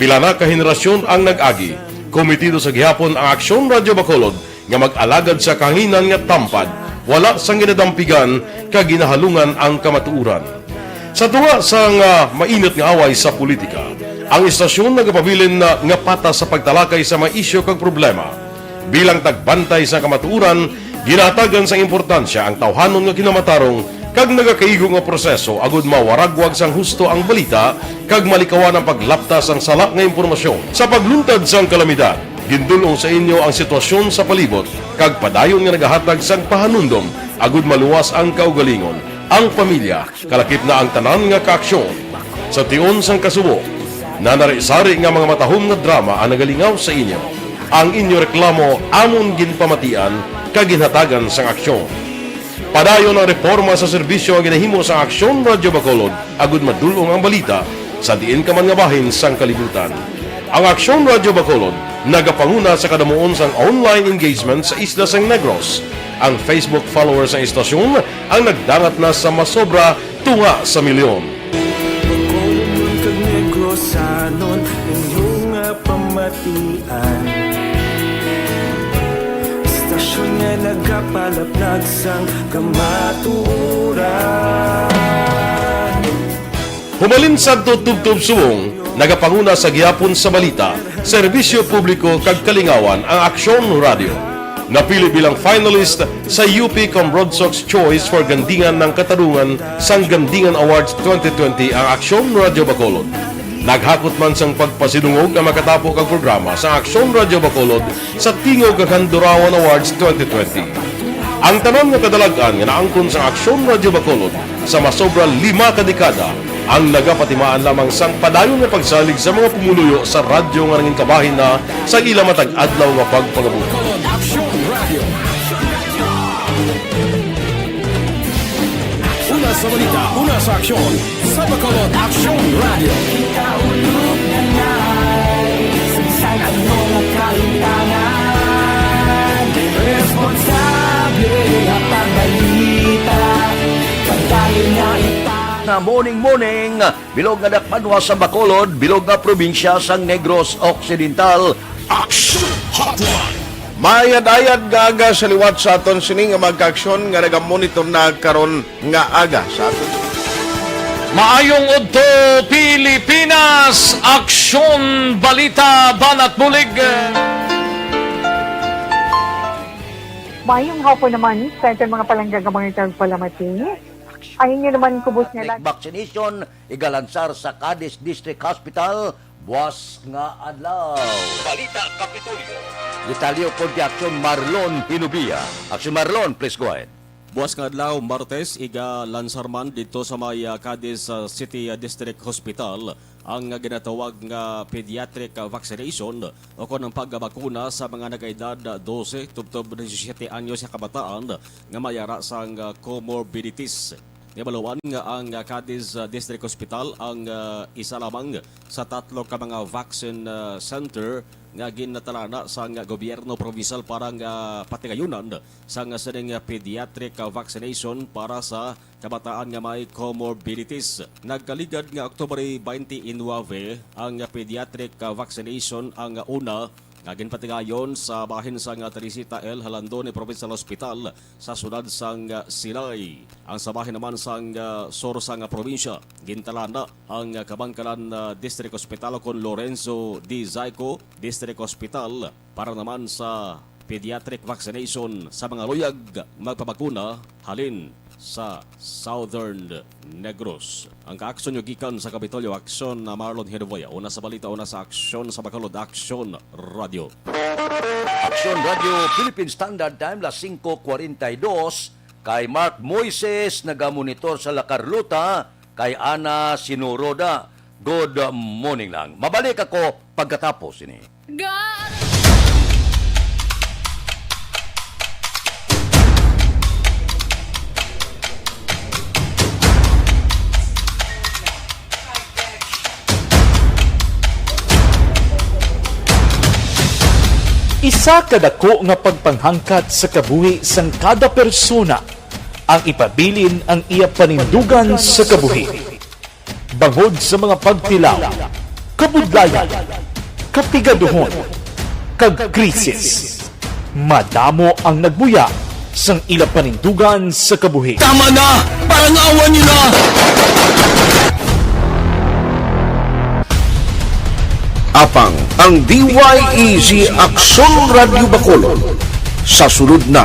Pila na ka henerasyon ang nag-agi. Komitido sa gihapon ang Aksyon Radio Bacolod nga mag-alagad sa kahanginan nga tampad, wala sang ginadampigan kag ginahalungan ang kamatuoran. Sa tunga sang, ah, mainit nga away sa politika, ang istasyon nagapabilin na nga patas sa pagtalakay sa mga isyu kag problema. Bilang tagbantay sa kamatuoran, ginahatagan sang importansya ang tawhanon nga kinamatarong kag nagakaigo nga proseso agud mawaragwag sang husto ang balita kag malikawan ang paglapta sang sala nga impormasyon. Sa pagluntad sang kalamidad, gindul-ong sa inyo ang sitwasyon sa palibot kag padayon nga nagahatag sang pahanumdom agud maluwas ang kaugalingon, ang pamilya, kalakip na ang tanan nga kaaksyon. Sa tion sang kasubo, nanari-sari nga mga matahom nga drama ang nagalingaw sa inyo. Ang inyo reklamo amon ginpamatian kag ginhatagan sang aksyon. Padayon ang reporma sa serbisyo nga ginahimo sa Aksyon Radio Bacolod agud madul-ong ang balita sa diin ka man nga bahin sang kalibutan. Ang Aksyon Radio Bacolod nagapanguna sa kadamuon sang online engagement sa isla sang Negros. Ang Facebook followers sang istasyon ang nagdangat na sa masobra tunga sa milyon. Bacolodnon kag Negrosanon, inyo nga pamatian. Istasyon nga nagapalaplag sang kamatuoran. Humalin sadto tubtob subong, nagapanguna sa gihapon sa balita, serbisyo publiko kag kalingawan ang Aksyon Radio. Napili bilang finalist sa U P Cambrodsoc's Choice for Gandingan ng Katarungan sang Gandingan Awards twenty twenty ang Aksyon Radio Bacolod. Naghakot man sang pagpasidungog ang makatapo kag programa sa Aksyon Radio Bacolod sa Tingog kag Handurawan Awards twenty twenty. Ang tanan nga kadalag-an nga naangkon sa Aksyon Radio Bacolod sa masobra lima ka dekada ang nagapatimaan lamang sang padayon nga pagsalig sa mga pumuluyo sa radyo nga nangin kabahin na sa ila matag adlaw nga pagpangabuhi. Bacolod Aksyon Radio. Una sa balita, una sa aksyon, sa Bacolod Aksyon Radio. Ikaulog na nga, sa isang adlaw nga Tanan, responsable ang pagbalita. Pagdayon nga ita- Na morning, morning, bilog nga dakpanwa sa Bacolod, bilog nga probinsya sang Negros Occidental. Action Hotline. Mayad-ayad nga aga sa liwat sa aton sini nga magkaaksyon nga nagamonitor na karon nga aga sa aton. Maayong udto, Pilipinas! Aksyon, balita, banat bulig. Mayong hapon naman sa aton mga palangga nga mga tagpalamati. Ang inyo naman kubos nga lag- Vaccination igalansar sa Cadiz District Hospital buas nga adlaw. Balita Kapitolyo. Detalye ukon kay Aksyon Marlon Hinubia. Aksyon Marlon, please go ahead. Buas nga adlaw, Martes, igalansar man didto sa may, ah, Cadiz, ah, City, ah, District Hospital ang, ah, ginatawag nga pediatric, ah, vaccination o kon ang pagbakuna sa mga nag-edad, ah, dose tubtob disisiete anyos nga kabataan nga may ara sang, ah, comorbidities. Nahibaluan nga ang, ah, Cadiz, ah, District Hospital ang, ah, isa lamang sa tatlo ka mga vaccine, ah, center nga ginatalana sang gobyerno provincial para nga patigayunan sang sining pediatric, ah, vaccination para sa kabataan nga may comorbidities. Nagkaligad nga Oktubre twenty-nine ang pediatric, ah, vaccination, ang una nga ginpatigayon sa bahin sang Teresita L. Jalandone Provincial Hospital sa siyudad sang Silay. Ang sa bahin naman sang, ah, sur sang probinsya, gintalana ang Kabankalan, ah, District Hospital kon Lorenzo D. Zayco District Hospital para naman sa pediatric vaccination sa mga luyag magpabakuna halin sa Southern Negros. Ang kaaksyon nyo gikan sa Kapitolyo Aksyon na Marlon Hinuboya. Una sa balita, una sa aksyon sa Bacolod, Aksyon Radio. Aksyon Radio, Philippine Standard Time, las singko kwarenta y dos. Kay Mark Moises, nagamonitor sa La Carlota, kay Ana Sinoroda. Good morning lang. Mabalik ako pagkatapos ini. Ga- Isa ka dako nga pagpanghangkat sa kabuhi sang kada persona ang ipabilin ang iya panindugan sa kabuhi. Bangod sa mga pagtilaw, kabudlayan, kapigaduhon, kag krisis, madamo ang nagbuya sang ila panindugan sa kabuhi. Tama na! Parang awan niyo na! Apang ang D Y E Z Aksyon Radyo Bacolod sa sulod na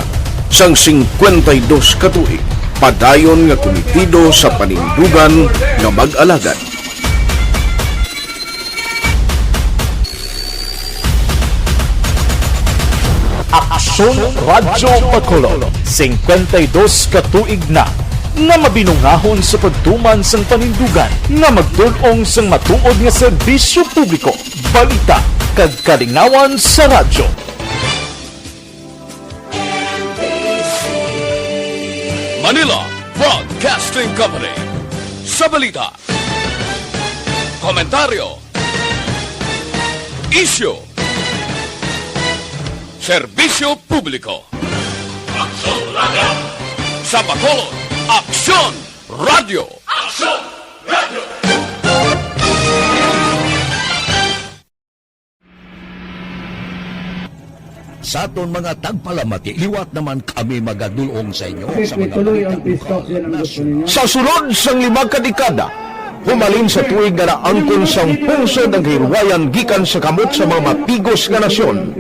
sang singkwenta y dos ka tuig, padayon nga kumitido sa panindugan nga mag-alagad. Aksyon Radyo Bacolod, singkwenta y dos ka tuig na nga mabinungahon sa pagtuman sang panindugan nga magtul-ong sang matuod nga serbisyo publiko, balita, kag kalingawan sa radyo. Manila Broadcasting Company. Sa balita, komentaryo, isyu, serbisyo publiko. Aksyon Radyo. Sa Bacolod, Aksyon Radyo. Aksyon Radyo. Sa aton mga tagpalamati, liwat naman kami magadul-ong sa inyo sa mga balita bukaw sa nasyon. Sa sulod sang lima ka dekada, humalin sa tuig nga naangkon sang pungsod ang kahirwayan gikan sa kamot sa mga matigos nga nasyon.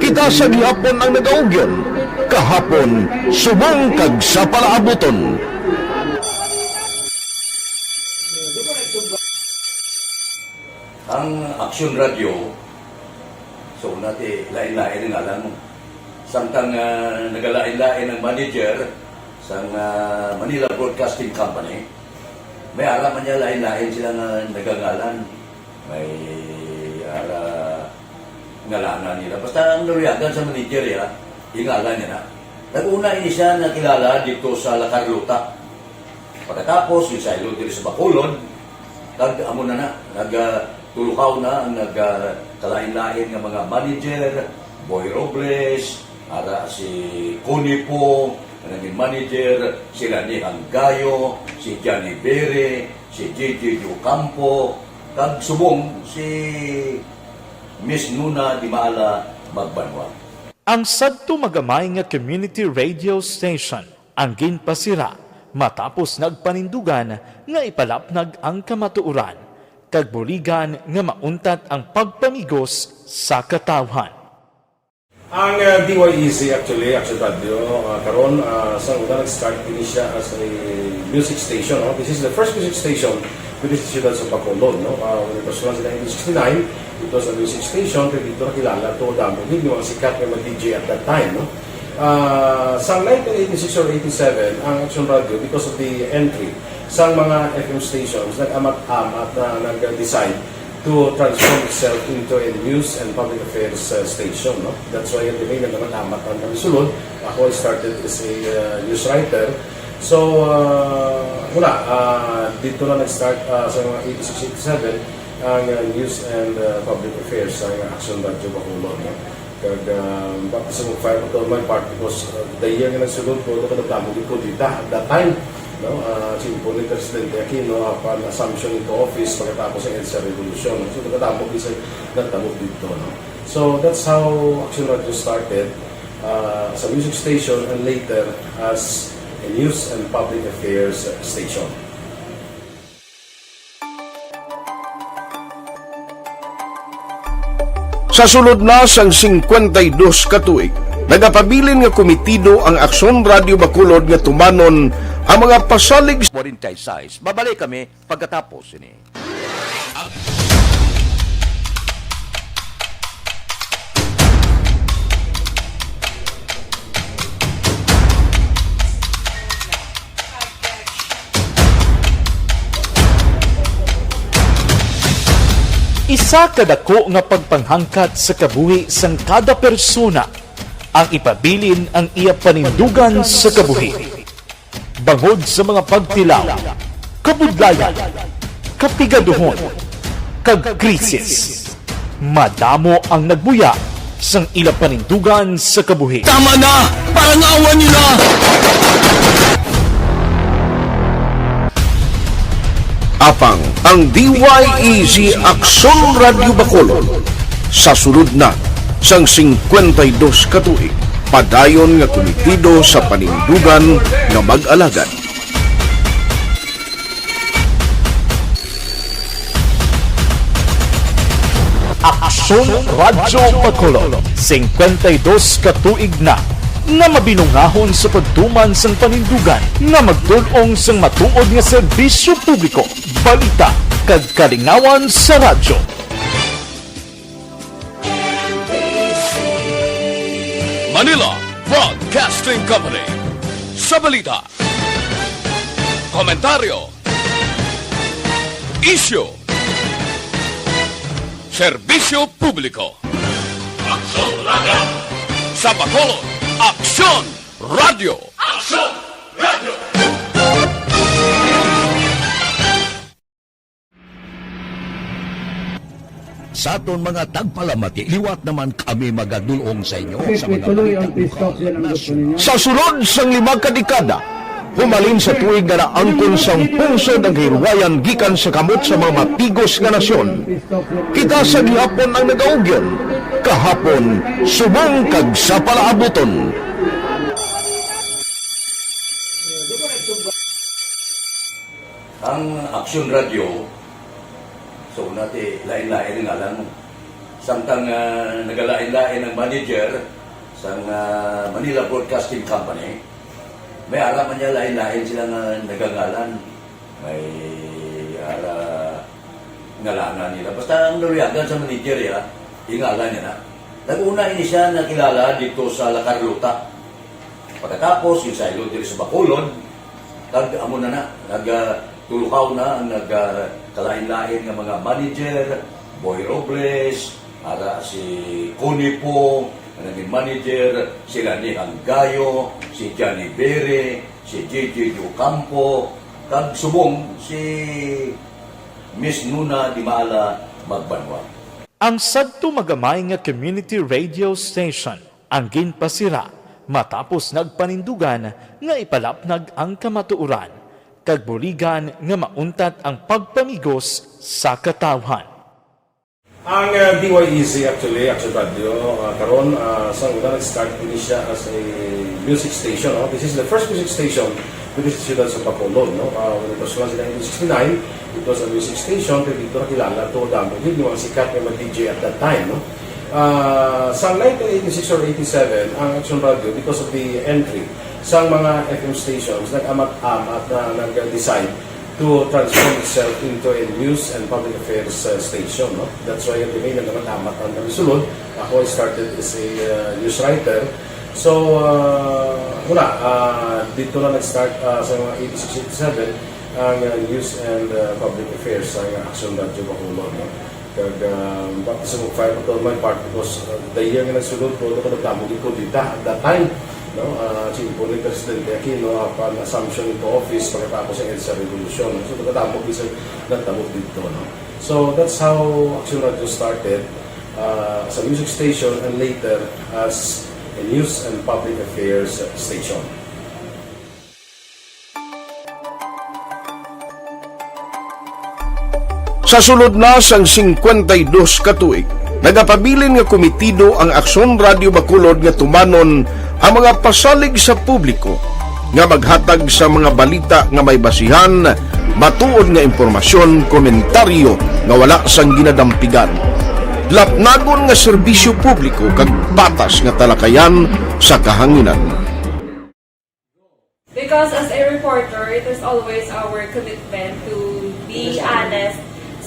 Kita sa gihapon ang nagaugyon, kahapon, subong kag sa palaabuton. Ang Aksyon Radyo, so, una ti, lain-lain ang ngalan mo. Samtang, ah, nagalain-lain ang manager sang, ah, Manila Broadcasting Company, may ara man niya lain-lain sila nga nagangalan. May ara ngalanan nila. Basta ang naluyagan sa manager, ya, ingalan niya na. Nag-una ini siya nakilala dito sa La Carlota. Pagkatapos, yung sa Ilog dito sa Bacolod, kag amo na na, nag, ah, Tulukaw na ang nag, ah, kalain-lain nga mga manager, Boy Robles, ara si Connie Pong, nga naging manager, sila ni Hanggayo, si Johnny Bere, si J J Ocampo, kag subong si Miss Nuna Dimala Magbanwa. Ang sadto magamay nga community radio station ang ginpasira matapos nagpanindugan nga ipalapnag ang kamatuoran kag buligan nga mauntat ang pagpamigos sa katawhan. Ang, uh, D Y E C, actually, Action Radio, uh, karon, uh, sa una nag-start ini siya as a music station, no? This is the first music station within the Siyudad sa Bacolod, no? Uh, when it was launched in nineteen sixty-nine, it was a music station, kay dito nakilala to damo gid yung mga sikat nga mga D J at that time, no? Uh, sa nineteen eighty-six or eighty-seven, ang Action Radio, because of the entry sa mga F M stations, nag-amat-amat na nag-decide to transform itself into a news and public affairs, uh, station, no? That's why the main naman amat ang kami sulod. Ako, I started as a, uh, news writer. So, uh, wala, uh, dito na nag-start, uh, sa mga eighty-six, eighty-seven ang, uh, news and, uh, public affairs sa Action Radio Bacolod, no? Kag, ah, baptism of fire pa to my part because, ah, the year nga nagsulod ko, ito kadamo gid ko dita at that time, no? Ah, simple ni Presidente Aquino, upon assumption into office, pagkatapos ng EDSA Revolution, no? So, kadamo gid sa nagtabo dito, no? So, that's how Action Radio started, ah, as a music station and later as a news and public affairs station. Sa sulod na sang singkwenta y dos ka tuig, nagapabilin nga komitido ang Aksyon Radio Bacolod nga tumanon ang mga pasalig. Forty-six. Babalik kami pagkatapos ini. Isa ka dako nga pagpanghangkat sa kabuhi sang kada persona ang ipabilin ang iya panindugan sa kabuhi. Bangod sa mga pagtilaw, kabudlayan, kapigaduhon, kag krisis, madamo ang nagbuya sang ila panindugan sa kabuhi. Tama na! Parangawan nila! Apang ang D Y E Z Aksyon Radio Bacolod, sa sulod na sang singkwenta y dos ka tuig, padayon nga komitido sa panindugan nga mag-alagad. Aksyon Radyo Bacolod, singkwenta y dos ka tuig na nga mabinungahon sa pagtuman sang panindugan nga magtul-ong sang matuod nga serbisyo publiko, balita, kag kalingawan sa radyo. Manila Broadcasting Company. Sa balita, komentaryo, isyu, serbisyo publiko. Aksyon Radio! Sa Bacolod, Aksyon Radio! Aksyon Radio! Sa aton mga tagpalamati, liwat naman kami magadul-ong sa inyo sa mga balita lokal, nasyonal. Sa sulod sang lima ka dekada, humalin sa tuig nga naangkon sang pungsod ang kahilwayan gikan sa kamot sa mga matigos nga nasyon, kita sa gihapon ang nagaugyon, kahapon subong kag sa palaabuton. Ang Aksyon Radio, so, nati, lain-lain ang ngalan mo. Samtang, ah, nagalain-lain ang manager sang, ah, Manila Broadcasting Company, may ara man niya lain-lain sila nga nagangalan. May ara ngalanan nila. Basta ang naluyagan sa manager, ya, ingalan niya na. Nag-una ini siya nakilala dito sa La Carlota. Pagkatapos, yung saylo diri sa Bacolod, kag amo na na, nag, ah, tulukaw na ang nag, ah, kalain-lain nga mga manager, Boy Robles, ara si Connie Pong, nga naging manager, sila ni Hanggayo, si Johnny Bere, si J J Ocampo, kag subong si Miss Nuna Dimala magbanwa. Ang sadto magamay nga community radio station ang ginpasira matapos nagpanindugan nga ipalapnag ang kamatuoran kag buligan nga mauntat ang pagpamigos sa katawhan. Ang, uh, D Y E C actually, Action Radio, uh, karon, uh, sa una nag-start ini siya as a music station, no? This is the first music station with the Siyudad sa Bacolod, no? Uh, when it was launched in nineteen sixty-nine, it was a music station, pero dito nakilala to, damo gid yung mga sikat nga mga D J at that time, no? Uh, sa nineteen eighty-six or eighty-seven, ang Action Radio, because of the entry sa mga F M stations, nag-amat-amat na nag-decide to transform itself into a news and public affairs, uh, station, no? That's why kami nagkakatamat ang kami sulod. Ako, I started as a, uh, news writer. So, uh, wala, uh, dito na nag-start, uh, sa mga eighty-six, eighty-seven ang, uh, news and, uh, public affairs sa Action Radio Bacolod, no? Kag, ah, baptism of fire pa to on my part because, ah, the year nga nagsulod, todo ko nagdamo gid kudeta at that time, no? Ah, si Impo ni Presidente Aquino, upon assumption into office, pagkatapos ng EDSA Revolution, no? So, nagdamo gid sa nagdamo dito, no? So, that's how Action Radio started, ah, as a music station and later as a news and public affairs station. Sa sulod na sang singkwenta y dos ka tuig, nagapabilin nga komitido ang Aksyon Radio Bacolod nga tumanon ang mga pasalig sa publiko nga maghatag sa mga balita nga may basihan, matuod nga impormasyon, komentaryo nga wala sang ginadampigan, lapnagon nga serbisyo publiko kag patas nga talakayan sa kahanginan. Because as a reporter, it is always our commitment to be honest,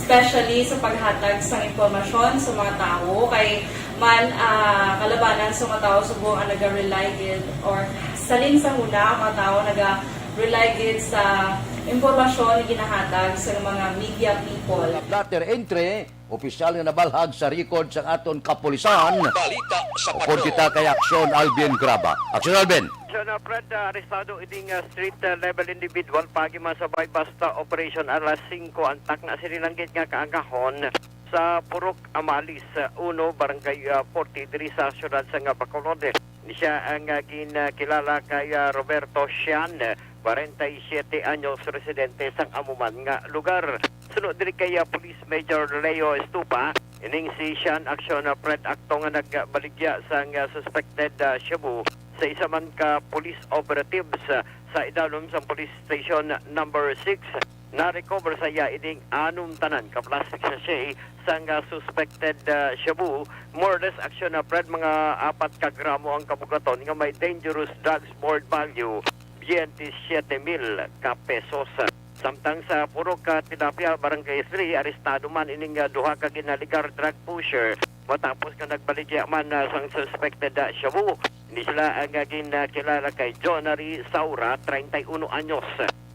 especially sa paghatag sang impormasyon sa mga tawo. Kay man, ah, kalabanan sa mga tawo subong ang naga-rely gid or salin sa huna ang mga tawo naga-rely gid sa impormasyon nga ginahatag sa mga media people. Blotter entry, opisyal nga nabalhag sa record sang aton kapulisan. Balita sa Ukon Patrol. Kita kay Aksyon Alvin Graba. Aksyon Alvin. Aksyon, uh, Fred, uh, arestado ining, uh, street, uh, level individual pagi man sa bay basta operation alas singko ang takna sini lang gid nga kaagahon sa Purok Amalis, uh, uno, Barangay, uh, forty, diri sa siyudad sang Bacolod. Ni siya ang, uh, gin, uh, kilala kay, uh, Roberto Sian, uh, kwarenta y siyete anyos, residente sang amo man nga lugar. Suno diri kay, ah, Police Major Leo Estupa, ining si Sian Action, ah, Fred, akto nga nagbaligya sang, ah, suspected, ah, shabu sa isa man ka police operatives, ah, sa idalom sang Police Station Number Six. Na-recover sa iya ining anom tanan ka plastic sachet sang, ah, suspected, ah, shabu. More or less, Action, ah, Fred, mga apat ka gramo ang kabugaton nga may dangerous drugs board value, twenty-seven mil ka pesos. Samtang sa Purok, ah, Tilapia, Barangay Three, arestado man ining, ah, duha ka ginaligar drug pusher matapos nga nagbaligya man, ah, sang suspected, ah, shabu. Ini sila ang, ah, gin, ah, kilala kay Jonary Saura, treinta y uno anyos,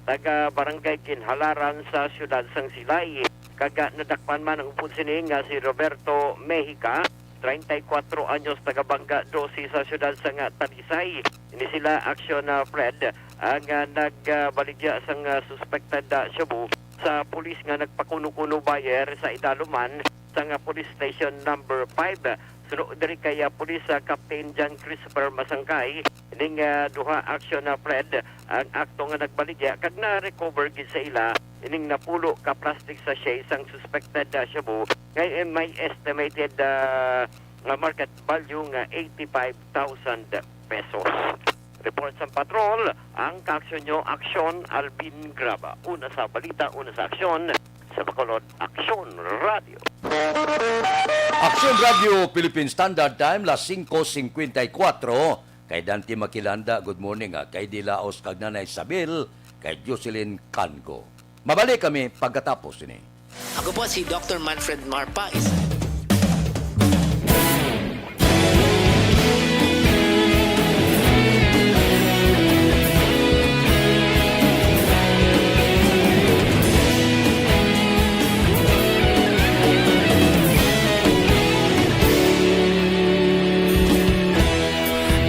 taga Barangay Ginhalaran sa siyudad sang Silay. Kag, ah, nadakpan man ang upod sini nga si Roberto Mejica, treinta y cuatro anyos, taga Banga doce sa siyudad sang Talisay. Ini sila, Action, ah, Fred, ang, ah, nagbaligya sang, ah, suspected, ah, shabu sa pulis nga nagpakuno-kuno buyer sa idalom man sang, ah, Police Station Number Five. Suno diri kay, ah, Police, ah, Captain John Christopher Masangkay, ining, ah, duha, Action, ah, Fred, ang akto nga nagbaligya kag na-recover gid sa ila ining napulo ka plastic sachet sang suspected, ah, shabu nga may estimated, ah, nga market value nga eighty-five thousand pesos. Report sa Patrol, ang kaaksyon nyo, Aksyon Alvin Graba. Una sa balita, una sa aksyon, sa Bacolod, Aksyon Radio. Aksyon Radio, Philippine Standard Time, las singko singkwenta y kuwatro. Kay Dante Maquilanda, good morning, ah. Kay Dilaos kag Nanay Isabel, kay Jocelyn Cango. Mabalik kami pagkatapos ini. Ako po si Doctor Manfred Marpais.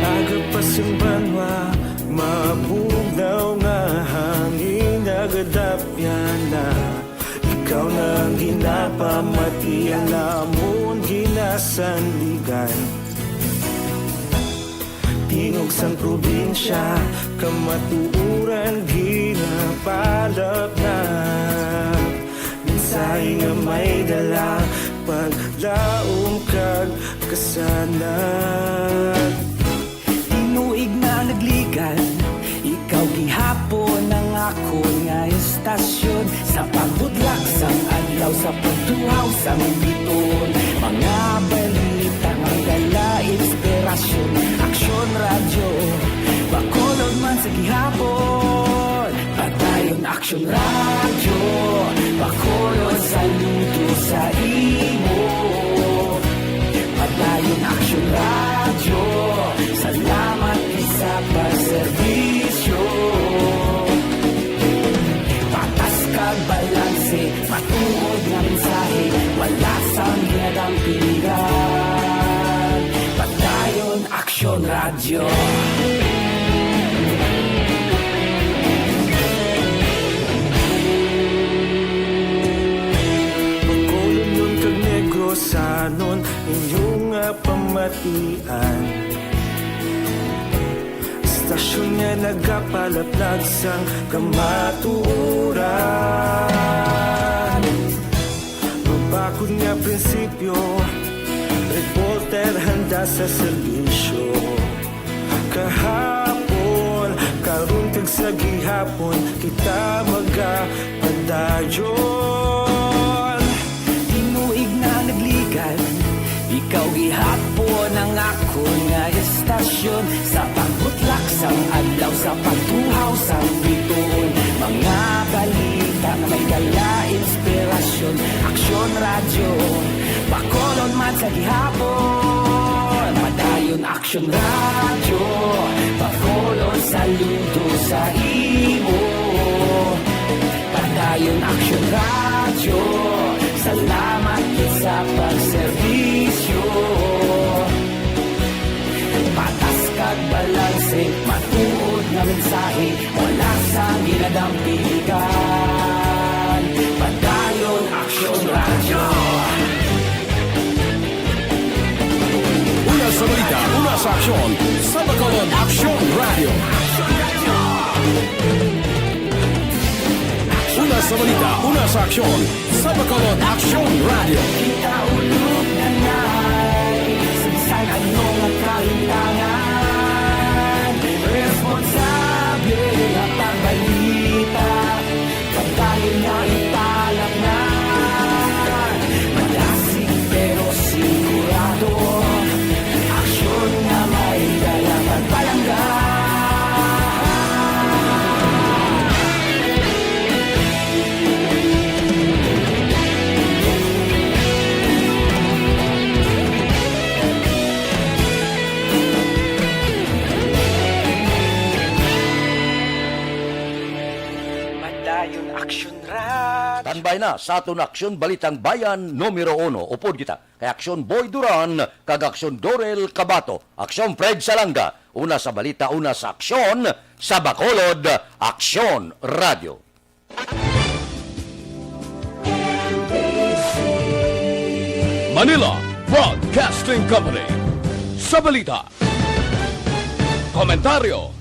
Agapasimbanwa, mabugnaw nga hangin, agadapyana. Ikaw na ang ginapamati, ang amon ginasandigan. Tingog sang probinsya, kamatuoran ginapalapnap. Mensahe nga may dala, paglaom kag kasanag. Tinuig na nagligan, ikaw gihapon ang akon nga istasyon. Sa pagbudlak sang adlaw, sa pagtuhaw sang bituon, mga balita nga dala inspirasyon. Aksyon Radyo, Bacolod man sa gihapon. Padayon Aksyon Radyo, Bacolod, saludo sa imo. Padayon Aksyon Radyo, salamat sa pagserbisyo. Patas kag balanse, matuod nga mensahe, wala sang ginadampigan. Padayon Aksyon Radyo. Bacolodnon kag Negrosanon, inyo nga pamatian. Istasyon nga nagapalaplag sang kamatuoran. Mabakod nga prinsipyo, reporter handa sa serbisyo. Kahapon, karon, kag sa gihapon, kita magapadayon. Tinuig na nagligan, ikaw gihapon ang akon nga istasyon. Sa pagbutlak sang adlaw, sa pagtuhaw sang bituon, mga balita nga may dala inspirasyon. Aksyon Radyo, Bacolod man sa gihapon. Padayon Aksyon Radyo, Bacolod, saludo sa imo. Padayon Aksyon Radyo, salamat gid sa pagserbisyo. Patas kag balanse, matuod nga mensahe, wala sang ginadampigan. Padayon Aksyon Radyo. Una sa balita, una sa aksyon, sa Bacolod Aksyon Radyo. Una sa balita, una sa aksyon, sa Bacolod Aksyon Radyo. Kita ulog na nay, sa bisan ano nga kahimtangan, responsable nga pagbalita. Padayon nga ipalapngan, madasig pero sigurado, aksyon nga may dala pagpalangga. Padayon Aksyon Radyo. Tanbay na sa aton Aksyon Balitang Bayan numero uno. Upod kita kay Aksyon Boy Duran kag Aksyon Dorel Cabato. Aksyon Fred Salanga. Una sa balita, una sa aksyon, sa Bacolod, Aksyon Radyo. Manila Broadcasting Company. Sa balita, komentaryo,